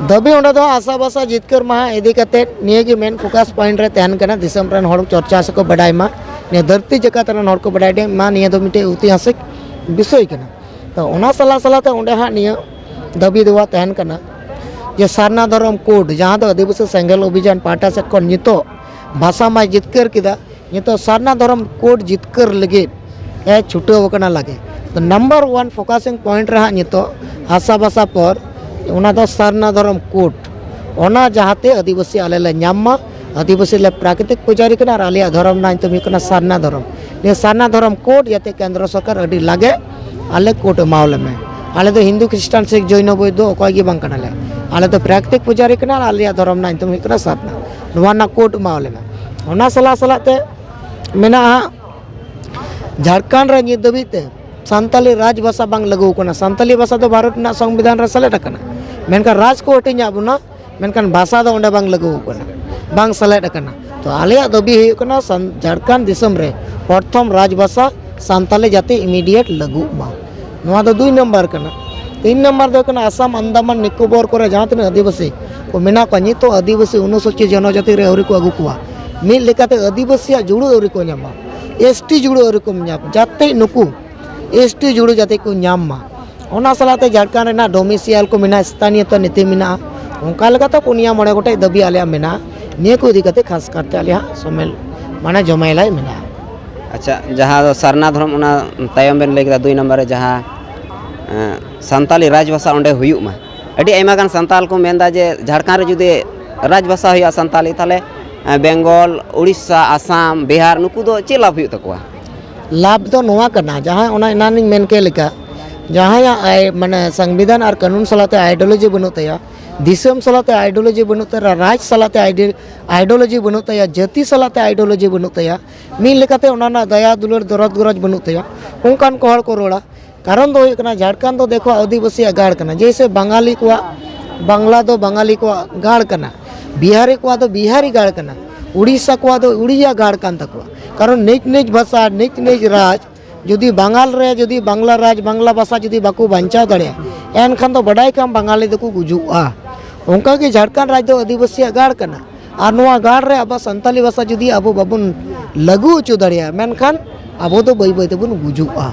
ᱫᱟᱹᱵᱤ ᱚᱸᱰᱮ ᱫᱚ ᱟᱥᱟ ᱵᱷᱟᱥᱟ ᱡᱤᱛᱠᱟᱹᱨ ᱢᱟᱦᱟ ᱤᱫᱤ ᱠᱟᱛᱮᱫ ᱱᱤᱭᱟᱹ ᱜᱮ ᱢᱮᱱ ᱯᱷᱳᱠᱟᱥ ᱯᱚᱭᱮᱱᱴ ᱨᱮ ᱛᱟᱦᱮᱱ ᱠᱟᱱᱟ, ᱫᱤᱥᱚᱢ ᱨᱮᱱ ᱦᱚᱲ ᱪᱚᱨᱪᱟ ᱥᱮᱠᱚ ᱵᱟᱰᱟᱭ ᱢᱟ, ᱱᱤᱭᱟᱹ ᱫᱷᱟᱹᱨᱛᱤ ᱡᱟᱠᱟᱛ ᱨᱮᱱ ᱦᱚᱲ ᱠᱚ ᱵᱟᱰᱟᱭ ᱢᱟ, ᱱᱤᱭᱟᱹ ᱫᱚ ᱢᱤᱫᱴᱮᱡ ᱳᱭᱛᱤᱦᱟᱥᱤᱠ ᱵᱤᱥᱚᱭ ᱠᱟᱱᱟ᱾ ᱛᱚ ᱚᱱᱟ ᱥᱟᱞᱟ ᱥᱟᱞᱟ ᱛᱮ ᱚᱸᱰᱮ ᱦᱟᱸᱜ ᱱᱤᱭᱟᱹ ᱫᱟᱹᱵᱤ ᱫᱮᱣᱟ ᱛᱟᱦᱮᱱ ᱠᱟᱱᱟ ᱡᱮ ᱥᱟᱨᱱᱟ ᱫᱷᱚᱨᱚᱢ ᱠᱳᱰ, ᱡᱟᱦᱟᱸ ᱫᱚ ᱟᱹᱫᱤᱵᱟᱹᱥᱤ ᱥᱮᱸᱜᱮᱞ ᱚᱵᱷᱤᱡᱟᱱ ᱯᱟᱦᱴᱟ ᱥᱮᱫ ᱠᱷᱚᱱ ᱱᱤᱛᱚᱜ ᱵᱷᱟᱥᱟ ᱢᱟᱭ ᱡᱤᱛᱠᱟᱹᱨ ᱠᱮᱫᱟ, ᱱᱤᱛᱚᱜ ᱥᱟᱨᱱᱟ ᱫᱷᱚᱨᱚᱢ ᱠᱳᱰ ᱡᱤᱛᱠᱟᱹᱨ ᱞᱟᱹᱜᱤᱫ ᱮ ᱪᱷᱩᱴᱟᱹᱣ ᱟᱠᱟᱱᱟ ᱞᱟᱜᱮ᱾ ᱛᱚ ᱱᱟᱢᱵᱟᱨ ᱚᱣᱟᱱ ᱯᱷᱳᱠᱟᱥᱤᱝ ᱯᱚᱭᱮᱱᱴ ᱨᱮ ᱦᱟᱸᱜ ᱱᱤᱛᱚᱜ ᱦᱟᱥᱟ ᱵᱷᱟᱥᱟ ᱯᱚᱨ ᱚᱱᱟ ᱫᱚ ᱥᱟᱨᱱᱟ ᱫᱷᱚᱨᱚᱢ ᱠᱳᱰ, ᱚᱱᱟ ᱡᱟᱦᱟᱸᱛᱮ ᱟᱹᱫᱤᱵᱟᱹᱥᱤ ᱟᱞᱮ ᱞᱮ ᱧᱟᱢ ᱢᱟ᱾ ᱟᱹᱫᱤᱵᱟᱹᱥᱤ ᱞᱮ ᱯᱨᱟᱠᱨᱤᱛᱤᱠ ᱯᱩᱡᱟᱨᱤ ᱠᱟᱱᱟ ᱟᱨ ᱟᱞᱮᱭᱟᱜ ᱫᱷᱚᱨᱚᱢ ᱨᱮᱱᱟᱜ ᱧᱩᱛᱩᱢ ᱦᱩᱭᱩᱜ ᱠᱟᱱᱟ ᱥᱟᱨᱱᱟ ᱫᱷᱚᱨᱚᱢ᱾ ᱱᱤᱭᱟᱹ ᱥᱟᱨᱱᱟ ᱫᱷᱚᱨᱚᱢ ᱠᱳᱰ ᱡᱟᱛᱮ ᱠᱮᱱᱫᱨᱚ ᱥᱚᱨᱠᱟᱨ ᱟᱹᱰᱤ ᱞᱟᱜᱮ ᱟᱞᱮ ᱠᱳᱰ ᱮᱢᱟᱣ ᱞᱮ ᱢᱮ᱾ ᱟᱞᱮ ᱫᱚ ᱦᱤᱱᱫᱩ ᱠᱷᱨᱤᱥᱴᱟᱱ ᱥᱤᱠᱷ ᱡᱚᱭᱱᱚ ᱵᱳᱭᱫᱷᱚ ᱚᱠᱚᱭ ᱜᱮ ᱵᱟᱝ ᱠᱟᱱᱟᱞᱮ᱾ ᱟᱞᱮ ᱫᱚ ᱯᱨᱟᱠᱨᱤᱛᱤᱠ ᱯᱩᱡᱟᱨᱤ ᱠᱟᱱᱟ ᱟᱨ ᱟᱞᱮᱭᱟᱜ ᱫᱷᱚᱨᱚᱢ ᱨᱮᱱᱟᱜ ᱧᱩᱛᱩᱢ ᱦᱩᱭᱩᱜ ᱠᱟᱱᱟ ᱥᱟᱨᱱᱟ᱾ ᱱᱚᱣᱟ ᱨᱮᱱᱟᱜ ᱠᱳᱰ ᱮᱢᱟᱣ ᱞᱮ ᱢᱮ᱾ ᱚᱱᱟ ᱥᱟᱞᱟᱜ ᱥᱟᱞᱟᱜ ᱛᱮ ᱢᱮᱱᱟᱜᱼᱟ ᱡᱷᱟᱲᱠᱷᱚᱸᱰ ᱨᱮ ᱱᱤᱛ ᱫᱷᱟᱹᱵᱤᱡ ᱛᱮ ᱥᱟᱱᱛᱟᱞᱤ ᱨᱟᱡᱽ ᱵᱷᱟᱥᱟ ᱵᱟᱝ ᱞᱟᱹᱜᱩ ᱟᱠᱟᱱᱟ᱾ ᱥᱟᱱᱛᱟᱞᱤ ᱵᱷᱟᱥᱟ ᱫᱚ ᱵᱷᱟᱨᱚᱛ ᱨᱮᱱᱟᱜ ᱥᱚᱝᱵᱤᱫᱷᱟᱱ ᱨᱮ ᱥᱮᱞᱮᱫ ᱟᱠᱟᱱᱟ, ᱢᱮᱱᱠᱷᱟᱱ ᱨᱟᱡᱽ ᱠᱚ ᱦᱟᱹᱴᱤᱧᱟᱜ ᱵᱚᱱᱟ, ᱢᱮᱱᱠᱷᱟᱱ ᱵᱷᱟᱥᱟ ᱫᱚ ᱚᱸᱰᱮ ᱵᱟᱝ ᱞᱟᱹᱜᱩ ᱟᱠᱟᱱᱟ, ᱵᱟᱝ ᱥᱮᱞᱮᱫ ᱟᱠᱟᱱᱟ᱾ ᱛᱚ ᱟᱞᱮᱭᱟᱜ ᱫᱟᱹᱵᱤ ᱦᱩᱭᱩᱜ ᱠᱟᱱᱟ ᱥᱟᱱ- ᱡᱷᱟᱲᱠᱷᱚᱸᱰ ᱫᱤᱥᱚᱢ ᱨᱮ ᱯᱨᱚᱛᱷᱚᱢ ᱨᱟᱡᱽ ᱵᱷᱟᱥᱟ ᱥᱟᱱᱛᱟᱞᱤ ᱡᱟᱛᱮ ᱤᱢᱤᱰᱤᱭᱮᱴ ᱞᱟᱹᱜᱩᱜ ᱢᱟ᱾ ᱱᱚᱣᱟ ᱫᱚ ᱫᱩᱭ ᱱᱟᱢᱵᱟᱨ ᱠᱟᱱᱟ᱾ ᱛᱤᱱ ᱱᱟᱢᱵᱟᱨ ᱫᱚ ᱦᱩᱭᱩᱜ ᱠᱟᱱᱟ ᱟᱥᱟᱢ, ᱟᱱᱫᱟᱢᱟᱱ, ᱱᱤᱠᱳᱵᱚᱨ ᱠᱚᱨᱮ ᱡᱟᱦᱟᱸ ᱛᱤᱱᱟᱹᱜ ᱟᱹᱫᱤᱵᱟᱹᱥᱤ ᱠᱚ ᱢᱮᱱᱟᱜ ᱠᱚᱣᱟ, ᱱᱤᱛᱚᱜ ᱟᱹᱫᱤᱵᱟᱹᱥᱤ ᱚᱱᱩᱥᱩᱪᱤ ᱡᱚᱱᱚᱡᱟᱛᱤ ᱨᱮ ᱟᱹᱣᱨᱤ ᱠᱚ ᱟᱹᱜᱩ ᱠᱚᱣᱟ, ᱢᱤᱫ ᱞᱮᱠᱟᱛᱮ ᱟᱹᱫᱤᱵᱟᱹᱥᱤᱭᱟᱜ ᱡᱩᱲᱩ ᱟᱹᱣᱨᱤ ᱠᱚ ᱧᱟᱢᱟ, ᱮᱥ ᱴᱤ ᱡᱩᱲᱩ ᱟᱹᱣᱨᱤ ᱠᱚ ᱧᱟᱢᱟ, ᱡᱟᱛᱮ ᱱᱩᱠᱩ ᱮᱥ ᱴᱤ ᱡᱩᱲᱩ ᱡᱟᱛᱮ ᱠᱚ ᱧᱟᱢ ᱢᱟ᱾ ᱚᱱᱟ ᱥᱟᱞᱟᱜ ᱛᱮ ᱡᱷᱟᱲᱠᱷᱚᱸᱰ ᱨᱮᱱᱟᱜ ᱰᱚᱢᱤᱥᱤᱭᱟᱞ ᱠᱚ ᱢᱮᱱᱟᱜᱼᱟ, ᱥᱛᱷᱟᱱᱤᱭᱚᱛᱚ ᱱᱤᱛᱤ ᱢᱮᱱᱟᱜᱼᱟ, ᱚᱱᱠᱟ ᱞᱮᱠᱟᱛᱮ ᱯᱩᱱᱭᱟ ᱢᱚᱬᱮ ᱜᱚᱴᱮᱡ ᱫᱟᱹᱵᱤ ᱟᱞᱮᱭᱟᱜ ᱢᱮᱱᱟᱜᱼᱟ᱾ ᱱᱤᱭᱟᱹ ᱠᱚ ᱤᱫᱤ ᱠᱟᱛᱮ ᱠᱷᱟᱥ ᱠᱟᱨᱛᱮ ᱟᱞᱮᱭᱟᱜ ᱥᱚᱢᱮᱞ ᱢᱟᱱᱮ ᱡᱚᱢᱮᱞᱟᱭ ᱢᱮᱱᱟᱜᱼᱟ᱾ ᱟᱪᱪᱷᱟ, ᱡᱟᱦᱟᱸ ᱫᱚ ᱥᱟᱨᱱᱟ ᱫᱷᱚᱨᱚᱢ, ᱚᱱᱟ ᱛᱟᱭᱚᱢ ᱵᱮᱱ ᱞᱟᱹᱭ ᱠᱮᱫᱟ ᱫᱩᱭ ᱱᱟᱢᱵᱟᱨ ᱨᱮ ᱡᱟᱦᱟᱸ ᱮᱸ, ᱥᱟᱱᱛᱟᱞᱤ ᱨᱟᱡᱽᱵᱷᱟᱥᱟ ᱚᱸᱰᱮ ᱦᱩᱭᱩᱜ ᱢᱟ᱾ ᱟᱹᱰᱤ ᱟᱭᱢᱟ ᱜᱟᱱ ᱥᱟᱱᱛᱟᱞ ᱠᱚ ᱢᱮᱱᱫᱟ ᱡᱮ ᱡᱷᱟᱲᱠᱷᱚᱸᱰ ᱨᱮ ᱡᱩᱫᱤ ᱨᱟᱡᱽᱵᱷᱟᱥᱟ ᱦᱩᱭᱩᱜᱼᱟ ᱥᱟᱱᱛᱟᱞᱤ, ᱛᱟᱦᱚᱞᱮ ᱮᱸ, ᱵᱮᱝᱜᱚᱞ, ᱩᱲᱤᱥᱥᱟ, ᱟᱥᱟᱢ, ᱵᱤᱦᱟᱨ, ᱱᱩᱠᱩ ᱫᱚ ᱪᱮᱫ ᱞᱟᱵᱷ ᱦᱩᱭᱩᱜ ᱛᱟᱠᱚᱣᱟ? ᱞᱟᱵᱷ ᱫᱚ ᱱᱚᱣᱟ ᱠᱟᱱᱟ, ᱡᱟᱦᱟᱸᱭ ᱚᱱᱟ ᱮᱱᱟᱱᱤᱧ ᱢᱮᱱ ᱠᱮᱫ ᱞᱮᱠᱟ, ᱡᱟᱦᱟᱸᱭᱟᱜ ᱟᱭ- ᱢᱟᱱᱮ ᱥᱚᱝᱵᱤᱫᱷᱟᱱ ᱟᱨ ᱠᱟᱹᱱᱩᱱ ᱥᱟᱞᱟᱜ ᱛᱮ ᱟᱭᱰᱤᱭᱳᱞᱚᱡᱤ ᱵᱟᱹᱱᱩᱜ ᱛᱟᱭᱟ, ᱫᱤᱥᱚᱢ ᱥᱟᱞᱟᱜ ᱛᱮ ᱟᱭᱰᱤᱭᱳᱞᱚᱡᱤ ᱵᱟᱹᱱᱩᱜ ᱛᱟᱭᱟ, ᱨᱟᱡᱽ ᱥᱟᱞᱟᱜ ᱛᱮ ᱟᱭᱰᱤ- ᱟᱭᱰᱤᱭᱳᱞᱚᱡᱤ ᱵᱟᱹᱱᱩᱜ ᱛᱟᱭᱟ, ᱡᱟᱹᱛᱤ ᱥᱟᱞᱟᱜ ᱛᱮ ᱟᱭᱰᱤᱭᱳᱞᱚᱡᱤ ᱵᱟᱹᱱᱩᱜ ᱛᱟᱭᱟ, ᱢᱤᱫ ᱞᱮᱠᱟᱛᱮ ᱚᱱᱟ ᱨᱮᱱᱟᱜ ᱫᱟᱭᱟ ᱫᱩᱞᱟᱹᱲ ᱫᱚᱨᱚᱫ ᱜᱚᱨᱚᱡᱽ ᱵᱟᱹᱱᱩᱜ ᱛᱟᱭᱟ, ᱚᱱᱠᱟᱱ ᱠᱚ ᱦᱚᱲ ᱠᱚ ᱨᱚᱲᱟ᱾ ᱠᱟᱨᱚᱱ ᱫᱚ ᱦᱩᱭᱩᱜ ᱠᱟᱱᱟ, ᱡᱷᱟᱲᱠᱷᱚᱸᱰ ᱫᱚ ᱫᱮᱠᱷᱚ ᱟᱹᱫᱤᱵᱟᱹᱥᱤᱭᱟᱜ ᱜᱟᱲ ᱠᱟᱱᱟ, ᱡᱮᱭᱥᱮ ᱵᱟᱝᱜᱟᱞᱤ ᱠᱚᱣᱟᱜ, ᱵᱟᱝᱞᱟ ᱫᱚ ᱵᱟᱝᱜᱟᱞᱤ ᱠᱚᱣᱟᱜ ᱜᱟᱲ ᱠᱟᱱᱟ, ᱵᱤᱦᱟᱨᱤ ᱠᱚᱣᱟᱜ ᱫᱚ ᱵᱤᱦᱟᱨᱤ ᱜᱟᱲ ᱠᱟᱱᱟ, ᱩᱲᱤᱥᱥᱟ ᱠᱚᱣᱟᱜ ᱫᱚ ᱩᱲᱤᱭᱟ ᱜᱟᱲ ᱠᱟᱱ ᱛᱟᱠᱚᱣᱟ᱾ ᱠᱟᱨᱚᱱ ᱱᱤᱡ ᱱᱤᱡ ᱵᱷᱟᱥᱟ, ᱱᱤᱡ ᱱᱤᱡ ᱨᱟᱡᱽ, ᱡᱩᱫᱤ ᱵᱟᱝᱜᱟᱞ ᱨᱮ ᱡᱩᱫᱤ ᱵᱟᱝᱞᱟ ᱨᱟᱡᱽ, ᱵᱟᱝᱞᱟ ᱵᱷᱟᱥᱟ ᱡᱩᱫᱤ ᱵᱟᱠᱚ ᱵᱟᱧᱪᱟᱣ ᱫᱟᱲᱮᱭᱟᱜᱼᱟ, ᱮᱱᱠᱷᱟᱱ ᱫᱚ ᱵᱟᱰᱟᱭ ᱠᱟᱜ ᱟᱢ ᱵᱟᱝᱜᱟᱞᱤ ᱫᱚᱠᱚ ᱜᱩᱡᱩᱜᱼᱟ᱾ ᱚᱱᱠᱟᱜᱮ ᱡᱷᱟᱲᱠᱷᱚᱸᱰ ᱨᱟᱡᱽ ᱫᱚ ᱟᱹᱫᱤᱵᱟᱹᱥᱤᱭᱟᱜ ᱜᱟᱲ ᱠᱟᱱᱟ, ᱟᱨ ᱱᱚᱣᱟ ᱜᱟᱲ ᱨᱮ ᱟᱵᱚ ᱥᱟᱱᱛᱟᱞᱤ ᱵᱷᱟᱥᱟ ᱡᱩᱫᱤ ᱟᱵᱚ ᱵᱟᱵᱚᱱ ᱞᱟᱹᱜᱩ ᱦᱚᱪᱚ ᱫᱟᱲᱮᱭᱟᱜᱼᱟ, ᱢᱮᱱᱠᱷᱟᱱ ᱟᱵᱚ ᱫᱚ ᱵᱟᱹᱭ ᱵᱟᱹᱭ ᱛᱮᱵᱚᱱ ᱜᱩᱡᱩᱜᱼᱟ᱾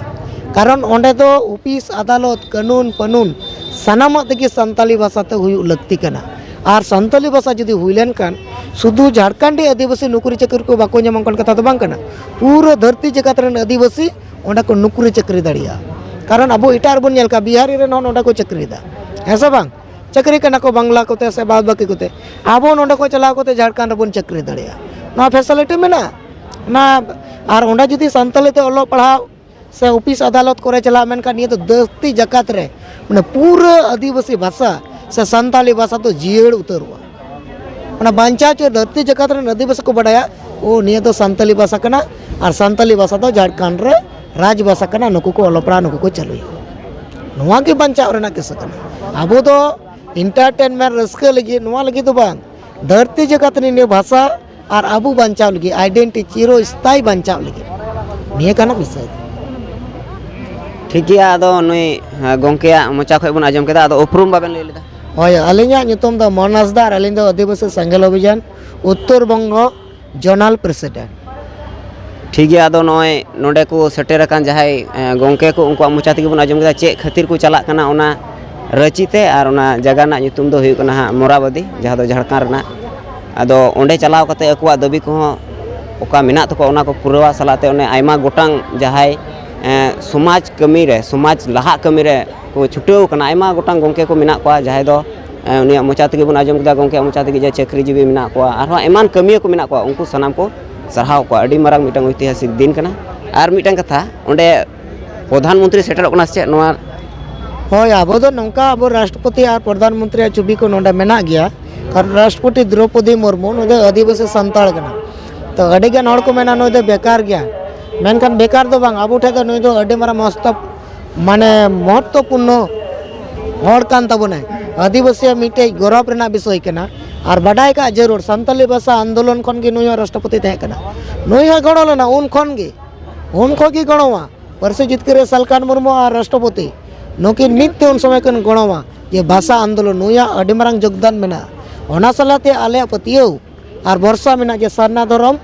ᱠᱟᱨᱚᱱ ᱚᱸᱰᱮ ᱫᱚ ᱚᱯᱷᱤᱥ, ᱟᱫᱟᱞᱚᱛ, ᱠᱟᱹᱱᱩᱱ ᱯᱟᱹᱱᱩᱱ ᱥᱟᱱᱟᱢᱟᱜ ᱛᱮᱜᱮ ᱥᱟᱱᱛᱟᱞᱤ ᱵᱷᱟᱥᱟ ᱛᱮ ᱦᱩᱭᱩᱜ ᱞᱟᱹᱠᱛᱤ ᱠᱟᱱᱟ᱾ ᱟᱨ ᱥᱟᱱᱛᱟᱞᱤ ᱵᱷᱟᱥᱟ ᱡᱩᱫᱤ ᱦᱩᱭ ᱞᱮᱱᱠᱷᱟᱱ, ᱥᱩᱫᱷᱩ ᱡᱷᱟᱲᱠᱷᱚᱸᱰᱤ ᱟᱹᱫᱤᱵᱟᱹᱥᱤ ᱱᱩᱠᱨᱤ ᱪᱟᱹᱠᱨᱤ ᱠᱚ ᱵᱟᱠᱚ ᱧᱟᱢᱟ, ᱚᱱᱠᱟᱱ ᱠᱟᱛᱷᱟ ᱫᱚ ᱵᱟᱝ ᱠᱟᱱᱟ᱾ ᱯᱩᱨᱟᱹ ᱫᱷᱟᱹᱨᱛᱤ ᱡᱟᱠᱟᱛ ᱨᱮᱱ ᱟᱹᱫᱤᱵᱟᱹᱥᱤ ᱚᱸᱰᱮ ᱠᱚ ᱱᱩᱠᱨᱤ ᱪᱟᱹᱠᱨᱤ ᱫᱟᱲᱮᱭᱟᱜᱼᱟ᱾ ᱠᱟᱨᱚᱱ ᱟᱵᱚ ᱮᱴᱟᱜ ᱨᱮᱵᱚᱱ ᱧᱮᱞ ᱠᱟᱜᱼᱟ, ᱵᱤᱦᱟᱨᱤ ᱨᱮᱱ ᱦᱚᱸ ᱱᱚᱸᱰᱮ ᱠᱚ ᱪᱟᱹᱠᱨᱤᱭᱮᱫᱟ, ᱦᱮᱸ ᱥᱮ ᱵᱟᱝ? ᱪᱟᱹᱠᱨᱤ ᱠᱟᱱᱟ ᱠᱚ ᱵᱟᱝᱞᱟ ᱠᱚᱛᱮ ᱥᱮ ᱵᱟᱫ ᱵᱟᱹᱠᱤ ᱠᱚᱛᱮ᱾ ᱟᱵᱚ ᱱᱚᱸᱰᱮ ᱠᱚ ᱪᱟᱞᱟᱣ ᱠᱟᱛᱮ ᱡᱷᱟᱲᱠᱷᱚᱸᱰ ᱨᱮᱵᱚᱱ ᱪᱟᱹᱠᱨᱤ ᱫᱟᱲᱮᱭᱟᱜᱼᱟ, ᱱᱚᱣᱟ ᱯᱷᱮᱥᱤᱞᱤᱴᱤ ᱢᱮᱱᱟᱜᱼᱟ᱾ ᱚᱱᱟ ᱟᱨ ᱚᱸᱰᱮ ᱡᱩᱫᱤ ᱥᱟᱱᱛᱟᱞᱤ ᱛᱮ ᱚᱞᱚᱜ ᱯᱟᱲᱦᱟᱣ ᱥᱮ ᱚᱯᱷᱤᱥ ᱟᱫᱟᱞᱚᱛ ᱠᱚᱨᱮ ᱪᱟᱞᱟᱜ, ᱢᱮᱱᱠᱷᱟᱱ ᱱᱤᱭᱟᱹ ᱫᱚ ᱫᱷᱟᱹᱨᱛᱤ ᱡᱟᱠᱟᱛ ᱨᱮ, ᱢᱟᱱᱮ, ᱯᱩᱨᱟᱹ ᱟᱹᱫᱤᱵᱟᱹᱥᱤ ᱵᱷᱟᱥᱟ ᱥᱮ ᱥᱟᱱᱛᱟᱞᱤ ᱵᱷᱟᱥᱟ ᱫᱚ ᱡᱤᱭᱟᱹᱲ ᱩᱛᱟᱹᱨᱚᱜᱼᱟ᱾ ᱚᱱᱟ ᱵᱟᱧᱪᱟᱣ ᱪᱮᱫ ᱫᱷᱟᱹᱨᱛᱤ ᱡᱟᱠᱟᱛ ᱨᱮᱱ ᱟᱹᱫᱤᱵᱟᱹᱥᱤ ᱠᱚ ᱵᱟᱰᱟᱭᱟ, ᱳ, ᱱᱤᱭᱟᱹ ᱫᱚ ᱥᱟᱱᱛᱟᱞᱤ ᱵᱷᱟᱥᱟ ᱠᱟᱱᱟ, ᱟᱨ ᱥᱟᱱᱛᱟᱞᱤ ᱵᱷᱟᱥᱟ ᱫᱚ ᱡᱷᱟᱲᱠᱷᱚᱸᱰ ᱨᱮ ᱨᱟᱡᱽ ᱵᱷᱟᱥᱟ ᱠᱟᱱᱟ, ᱱᱩᱠᱩ ᱠᱚ ᱚᱞᱚᱜ ᱯᱟᱲᱦᱟᱜ, ᱱᱩᱠᱩ ᱠᱚ ᱪᱟᱹᱞᱩᱭᱟ᱾ ᱱᱚᱣᱟ ᱜᱮ ᱵᱟᱧᱪᱟᱣ ᱨᱮᱱᱟᱜ ᱠᱤᱥᱟᱹ ᱠᱟᱱᱟ᱾ ᱟᱵᱚ ᱫᱚ ᱮᱱᱴᱟᱨᱴᱮᱱᱢᱮᱱᱴ, ᱨᱟᱹᱥᱠᱟᱹ ᱞᱟᱹᱜᱤᱫ, ᱱᱚᱣᱟ ᱞᱟᱹᱜᱤᱫ ᱫᱚ ᱵᱟᱝ, ᱫᱷᱟᱹᱨᱛᱤ ᱡᱟᱠᱟᱛ ᱨᱮ ᱱᱤᱭᱟᱹ ᱵᱷᱟᱥᱟ ᱟᱨ ᱟᱵᱚ ᱵᱟᱧᱪᱟᱣ ᱞᱟᱹᱜᱤᱫ, ᱟᱭᱰᱮᱱᱴᱤᱴᱤ ᱪᱤᱨᱚ ᱥᱛᱷᱟᱭᱤ ᱵᱟᱧᱪᱟᱣ ᱞᱟᱹᱜᱤᱫ, ᱱᱤᱭᱟᱹ ᱠᱟᱱᱟ ᱵᱤᱥᱚᱭ ᱫᱚ᱾ ᱴᱷᱤᱠ ᱜᱮᱭᱟ, ᱟᱫᱚ ᱱᱩᱭ ᱦᱮᱸ, ᱜᱚᱢᱠᱮᱭᱟᱜ ᱢᱚᱪᱟ ᱠᱷᱚᱱ ᱵᱚᱱ ᱟᱸᱡᱚᱢ ᱠᱮᱫᱟ, ᱟᱫᱚ ᱩᱯᱨᱩᱢ ᱵᱟᱵᱮᱱ ᱞᱟᱹᱭ ᱞᱮᱫᱟ? ᱦᱳᱭ, ᱟᱹᱞᱤᱧᱟᱜ ᱧᱩᱛᱩᱢ ᱫᱚ ᱢᱚᱱ ᱦᱟᱸᱥᱫᱟ ᱟᱨ ᱟᱹᱞᱤᱧ ᱫᱚ ᱟᱹᱫᱤᱵᱟᱹᱥᱤ ᱥᱮᱸᱜᱮᱞ ᱚᱵᱷᱤᱡᱟᱱ ᱩᱛᱛᱚᱨ ᱵᱚᱝᱜᱚ ᱡᱚᱱᱟᱞ ᱯᱨᱮᱥᱤᱰᱮᱱᱴ᱾ ᱴᱷᱤᱠ ᱜᱮᱭᱟ, ᱟᱫᱚ ᱱᱚᱜᱼᱚᱭ ᱱᱚᱰᱮ ᱠᱚ ᱥᱮᱴᱮᱨ ᱟᱠᱟᱱ ᱡᱟᱦᱟᱸᱭ ᱮᱸ, ᱜᱚᱢᱠᱮ ᱠᱚ, ᱩᱱᱠᱩᱣᱟᱜ ᱢᱚᱪᱟ ᱛᱮᱜᱮ ᱵᱚᱱ ᱟᱸᱡᱚᱢ ᱠᱮᱫᱟ ᱪᱮᱫ ᱠᱷᱟᱹᱛᱤᱨ ᱠᱚ ᱪᱟᱞᱟᱜ ᱠᱟᱱᱟ ᱚᱱᱟ ᱨᱟᱺᱪᱤ ᱛᱮ, ᱟᱨ ᱚᱱᱟ ᱡᱟᱭᱜᱟ ᱨᱮᱱᱟᱜ ᱧᱩᱛᱩᱢ ᱫᱚ ᱦᱩᱭᱩᱜ ᱠᱟᱱᱟ ᱦᱟᱸᱜ ᱢᱚᱨᱟᱵᱟᱫᱤ, ᱡᱟᱦᱟᱸ ᱫᱚ ᱡᱷᱟᱲᱠᱷᱚᱸᱰ ᱨᱮᱱᱟᱜ᱾ ᱟᱫᱚ ᱚᱸᱰᱮ ᱪᱟᱞᱟᱣ ᱠᱟᱛᱮ ᱟᱠᱚᱣᱟᱜ ᱫᱟᱹᱵᱤ ᱠᱚᱦᱚᱸ ᱚᱠᱟ ᱢᱮᱱᱟᱜ ᱛᱟᱠᱚᱣᱟ, ᱚᱱᱟ ᱠᱚ ᱯᱩᱨᱟᱹᱣᱟ ᱥᱟᱞᱟᱜ ᱛᱮ ᱚᱱᱮ ᱟᱭᱢᱟ ᱜᱚᱴᱟᱝ ᱡᱟᱦᱟᱸᱭ ᱮᱸ, ᱥᱚᱢᱟᱡᱽ ᱠᱟᱹᱢᱤ ᱨᱮ, ᱥᱚᱢᱟᱡᱽ ᱞᱟᱦᱟᱜ ᱠᱟᱹᱢᱤ ᱨᱮ ᱠᱚ ᱪᱷᱩᱴᱟᱹᱣ ᱠᱟᱱᱟ᱾ ᱟᱭᱢᱟ ᱜᱚᱴᱟᱝ ᱜᱚᱢᱠᱮ ᱠᱚ ᱢᱮᱱᱟᱜ ᱠᱚᱣᱟ, ᱡᱟᱦᱟᱸᱭ ᱫᱚ ᱮᱸ, ᱩᱱᱤᱭᱟᱜ ᱢᱚᱪᱟ ᱛᱮᱜᱮ ᱵᱚᱱ ᱟᱸᱡᱚᱢ ᱠᱮᱫᱟ, ᱜᱚᱢᱠᱮᱭᱟᱜ ᱢᱚᱪᱟ ᱛᱮᱜᱮ ᱡᱮ ᱪᱟᱹᱠᱨᱤ ᱡᱤᱵᱤ ᱢᱮᱱᱟᱜ ᱠᱚᱣᱟ, ᱟᱨᱦᱚᱸ ᱮᱢᱟᱱ ᱠᱟᱹᱢᱤᱭᱟᱹ ᱠᱚ ᱢᱮᱱᱟᱜ ᱠᱚᱣᱟ, ᱩᱱᱠᱩ ᱥᱟᱱᱟᱢ ᱠᱚ ᱥᱟᱨᱦᱟᱣ ᱠᱚᱣᱟ᱾ ᱟᱹᱰᱤ ᱢᱟᱨᱟᱝ ᱢᱤᱫᱴᱟᱝ ᱳᱭᱛᱤᱦᱟᱥᱤᱠ ᱫᱤᱱ ᱠᱟᱱᱟ᱾ ᱟᱨ ᱢᱤᱫᱴᱟᱝ ᱠᱟᱛᱷᱟ, ᱚᱸᱰᱮ ᱯᱨᱚᱫᱷᱟᱱ ᱢᱚᱱᱛᱨᱤ ᱥᱮᱴᱮᱨᱚᱜ ᱠᱟᱱᱟ ᱥᱮ ᱪᱮᱫ ᱱᱚᱣᱟ? ᱦᱳᱭ, ᱟᱵᱚ ᱫᱚ ᱱᱚᱝᱠᱟ, ᱟᱵᱚ ᱨᱟᱥᱴᱨᱚᱯᱚᱛᱤ ᱟᱨ ᱯᱨᱚᱫᱷᱟᱱ ᱢᱚᱱᱛᱨᱤᱭᱟᱜ ᱪᱷᱚᱵᱤ ᱠᱚ ᱱᱚᱰᱮ ᱢᱮᱱᱟᱜ ᱜᱮᱭᱟ᱾ ᱠᱟᱨᱚᱱ ᱨᱟᱥᱴᱨᱚᱯᱚᱛᱤ ᱫᱨᱚᱯᱚᱫᱤ ᱢᱩᱨᱢᱩ ᱱᱩᱭ ᱫᱚ ᱟᱹᱫᱤᱵᱟᱹᱥᱤ ᱥᱟᱱᱛᱟᱲ ᱠᱟᱱᱟ᱾ ᱛᱚ ᱟᱹᱰᱤ ᱜᱟᱱ ᱦᱚᱲ ᱠᱚ ᱢᱮᱱᱟ ᱱᱩᱭ ᱫᱚ ᱵᱮᱠᱟᱨ ᱜᱮᱭᱟ, ᱢᱮᱱᱠᱷᱟᱱ ᱵᱮᱠᱟᱨ ᱫᱚ ᱵᱟᱝ, ᱟᱵᱚ ᱴᱷᱮᱱ ᱫᱚ ᱱᱩᱭ ᱫᱚ ᱟᱹᱰᱤ ᱢᱟᱨᱟᱝ ᱢᱚᱦᱚᱛᱛᱚ, ᱢᱟᱱᱮ, ᱢᱚᱦᱚᱛᱛᱚᱯᱩᱨᱱᱚ ᱦᱚᱲ ᱠᱟᱱ ᱛᱟᱵᱚᱱᱟᱭ᱾ ᱟᱹᱫᱤᱵᱟᱹᱥᱤᱭᱟᱜ ᱢᱤᱫᱴᱮᱡ ᱜᱚᱨᱚᱵᱽ ᱨᱮᱱᱟᱜ ᱵᱤᱥᱚᱭ ᱠᱟᱱᱟ᱾ ᱟᱨ ᱵᱟᱰᱟᱭ ᱠᱟᱜ ᱡᱟᱹᱨᱩᱲ, ᱥᱟᱱᱛᱟᱞᱤ ᱵᱷᱟᱥᱟ ᱟᱱᱫᱳᱞᱚᱱ ᱠᱷᱚᱱ ᱜᱮ ᱱᱩᱭ ᱦᱚᱸ ᱨᱟᱥᱴᱨᱚᱯᱚᱛᱤ ᱛᱟᱦᱮᱸ ᱠᱟᱱᱟ᱾ ᱱᱩᱭ ᱦᱚᱸᱭ ᱜᱚᱲᱚ ᱞᱮᱱᱟ ᱩᱱ ᱠᱷᱚᱱ ᱜᱮ, ᱩᱱ ᱠᱷᱚᱱ ᱜᱮ ᱜᱚᱲᱚᱣᱟ ᱯᱟᱹᱨᱥᱤ ᱡᱤᱛᱠᱟᱹᱨᱤᱭᱟᱹ ᱥᱟᱞᱠᱷᱟᱱ ᱢᱩᱨᱢᱩ ᱟᱨ ᱨᱟᱥᱴᱨᱚᱯᱚᱛᱤ ᱱᱩᱠᱤᱱ ᱢᱤᱫ ᱛᱮ ᱩᱱ ᱥᱚᱢᱚᱭ ᱠᱤᱱ ᱜᱚᱲᱚᱣᱟ ᱡᱮ ᱵᱷᱟᱥᱟ ᱟᱱᱫᱳᱞᱚᱱ ᱱᱩᱭᱟᱜ ᱟᱹᱰᱤ ᱢᱟᱨᱟᱝ ᱡᱳᱜᱽᱫᱟᱱ ᱢᱮᱱᱟᱜᱼᱟ᱾ ᱚᱱᱟ ᱥᱟᱞᱟᱜ ᱛᱮ ᱟᱞᱮᱭᱟᱜ ᱯᱟᱹᱛᱭᱟᱹᱣ ᱟᱨ ᱵᱷᱚᱨᱥᱟ ᱢᱮᱱᱟᱜᱼᱟ ᱡᱮ ᱥᱟᱨᱱᱟ ᱫᱷᱚᱨᱚᱢ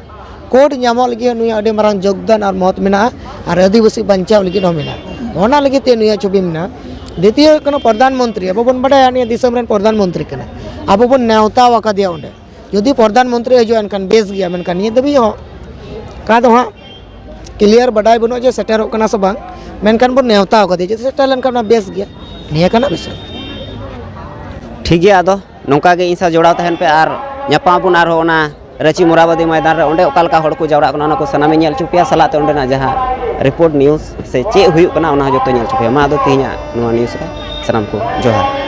ᱠᱳᱰ ᱧᱟᱢᱚᱜ ᱞᱟᱹᱜᱤᱫ ᱱᱩᱭᱟᱜ ᱟᱹᱰᱤ ᱢᱟᱨᱟᱝ ᱡᱳᱜᱽᱫᱟᱱ ᱟᱨ ᱢᱚᱦᱚᱛ ᱢᱮᱱᱟᱜᱼᱟ, ᱟᱨ ᱟᱹᱫᱤᱵᱟᱹᱥᱤ ᱵᱟᱧᱪᱟᱣ ᱞᱟᱹᱜᱤᱫ ᱦᱚᱸ ᱢᱮᱱᱟᱜᱼᱟ᱾ ᱚᱱᱟ ᱞᱟᱹᱜᱤᱫ ᱛᱮ ᱱᱩᱭᱟᱜ ᱪᱷᱚᱵᱤ ᱢᱮᱱᱟᱜᱼᱟ᱾ ᱫᱤᱛᱤᱭᱚ ᱦᱩᱭᱩᱜ ᱠᱟᱱᱟ ᱯᱨᱚᱫᱷᱟᱱ ᱢᱚᱱᱛᱨᱤ, ᱟᱵᱚ ᱵᱚᱱ ᱵᱟᱰᱟᱭᱟ ᱱᱩᱭ ᱫᱤᱥᱚᱢ ᱨᱮᱱ ᱯᱨᱚᱫᱷᱟᱱ ᱢᱚᱱᱛᱨᱤ ᱠᱟᱱᱟ, ᱟᱵᱚ ᱵᱚᱱ ᱱᱮᱣᱛᱟ ᱟᱠᱟᱫᱮᱭᱟ ᱚᱸᱰᱮ᱾ ᱡᱩᱫᱤ ᱯᱨᱚᱫᱷᱟᱱ ᱢᱚᱱᱛᱨᱤ ᱦᱤᱡᱩᱜᱼᱟ ᱮᱱᱠᱷᱟᱱ ᱵᱮᱥ ᱜᱮᱭᱟ, ᱢᱮᱱᱠᱷᱟᱱ ᱱᱤᱭᱟᱹ ᱫᱷᱟᱹᱵᱤᱡ ᱦᱚᱸ ᱚᱠᱟ ᱫᱚ ᱦᱟᱸᱜ ᱠᱞᱤᱭᱟᱨ ᱵᱟᱰᱟᱭ ᱵᱟᱹᱱᱩᱜᱼᱟ ᱡᱮ ᱥᱮᱴᱮᱨᱚᱜ ᱠᱟᱱᱟ ᱥᱮ ᱵᱟᱝ, ᱢᱮᱱᱠᱷᱟᱱ ᱵᱚᱱ ᱱᱮᱣᱛᱟ ᱟᱠᱟᱫᱮᱭᱟ᱾ ᱡᱩᱫᱤ ᱥᱮᱴᱮᱨ ᱞᱮᱱᱠᱷᱟᱱ ᱚᱱᱟ ᱵᱮᱥ ᱜᱮᱭᱟ, ᱱᱤᱭᱟᱹ ᱠᱟᱱᱟ ᱵᱤᱥᱚᱭ᱾ ᱴᱷᱤᱠ ᱜᱮᱭᱟ, ᱟᱫᱚ ᱱᱚᱝᱠᱟ ᱜᱮ ᱤᱧ ᱥᱟᱶ ᱡᱚᱲᱟᱣ ᱛᱟᱦᱮᱱ ᱯᱮ ᱟᱨ ᱧᱟᱯᱟᱢ ᱟᱵᱚᱱ ᱟᱨᱦᱚᱸ ᱚᱱᱟ ᱨᱟᱺᱪᱤ ᱢᱚᱨᱟᱵᱟᱫᱤ ᱢᱚᱭᱫᱟᱱ ᱨᱮ᱾ ᱚᱸᱰᱮ ᱚᱠᱟ ᱞᱮᱠᱟ ᱦᱚᱲ ᱠᱚ ᱡᱟᱣᱨᱟᱜ ᱠᱟᱱᱟ, ᱚᱱᱟ ᱠᱚ ᱥᱟᱱᱟᱢᱤᱧ ᱧᱮᱞ ᱦᱚᱪᱚ ᱯᱮᱭᱟ, ᱥᱟᱞᱟᱜ ᱛᱮ ᱚᱸᱰᱮᱱᱟᱜ ᱡᱟᱦᱟᱸ ᱨᱤᱯᱳᱨᱴ ᱱᱤᱭᱩᱡᱽ ᱥᱮ ᱪᱮᱫ ᱦᱩᱭᱩᱜ ᱠᱟᱱᱟ, ᱚᱱᱟ ᱦᱚᱸ ᱡᱚᱛᱚᱧ ᱧᱮᱞ ᱦᱚᱪᱚ ᱯᱮᱭᱟ᱾ ᱢᱟ ᱟᱫᱚ ᱛᱮᱦᱮᱧᱟᱜ ᱱᱚᱣᱟ ᱱᱤᱭᱩᱡᱽ ᱨᱮ ᱥᱟᱱᱟᱢ ᱠᱚ ᱡᱚᱦᱟᱨ᱾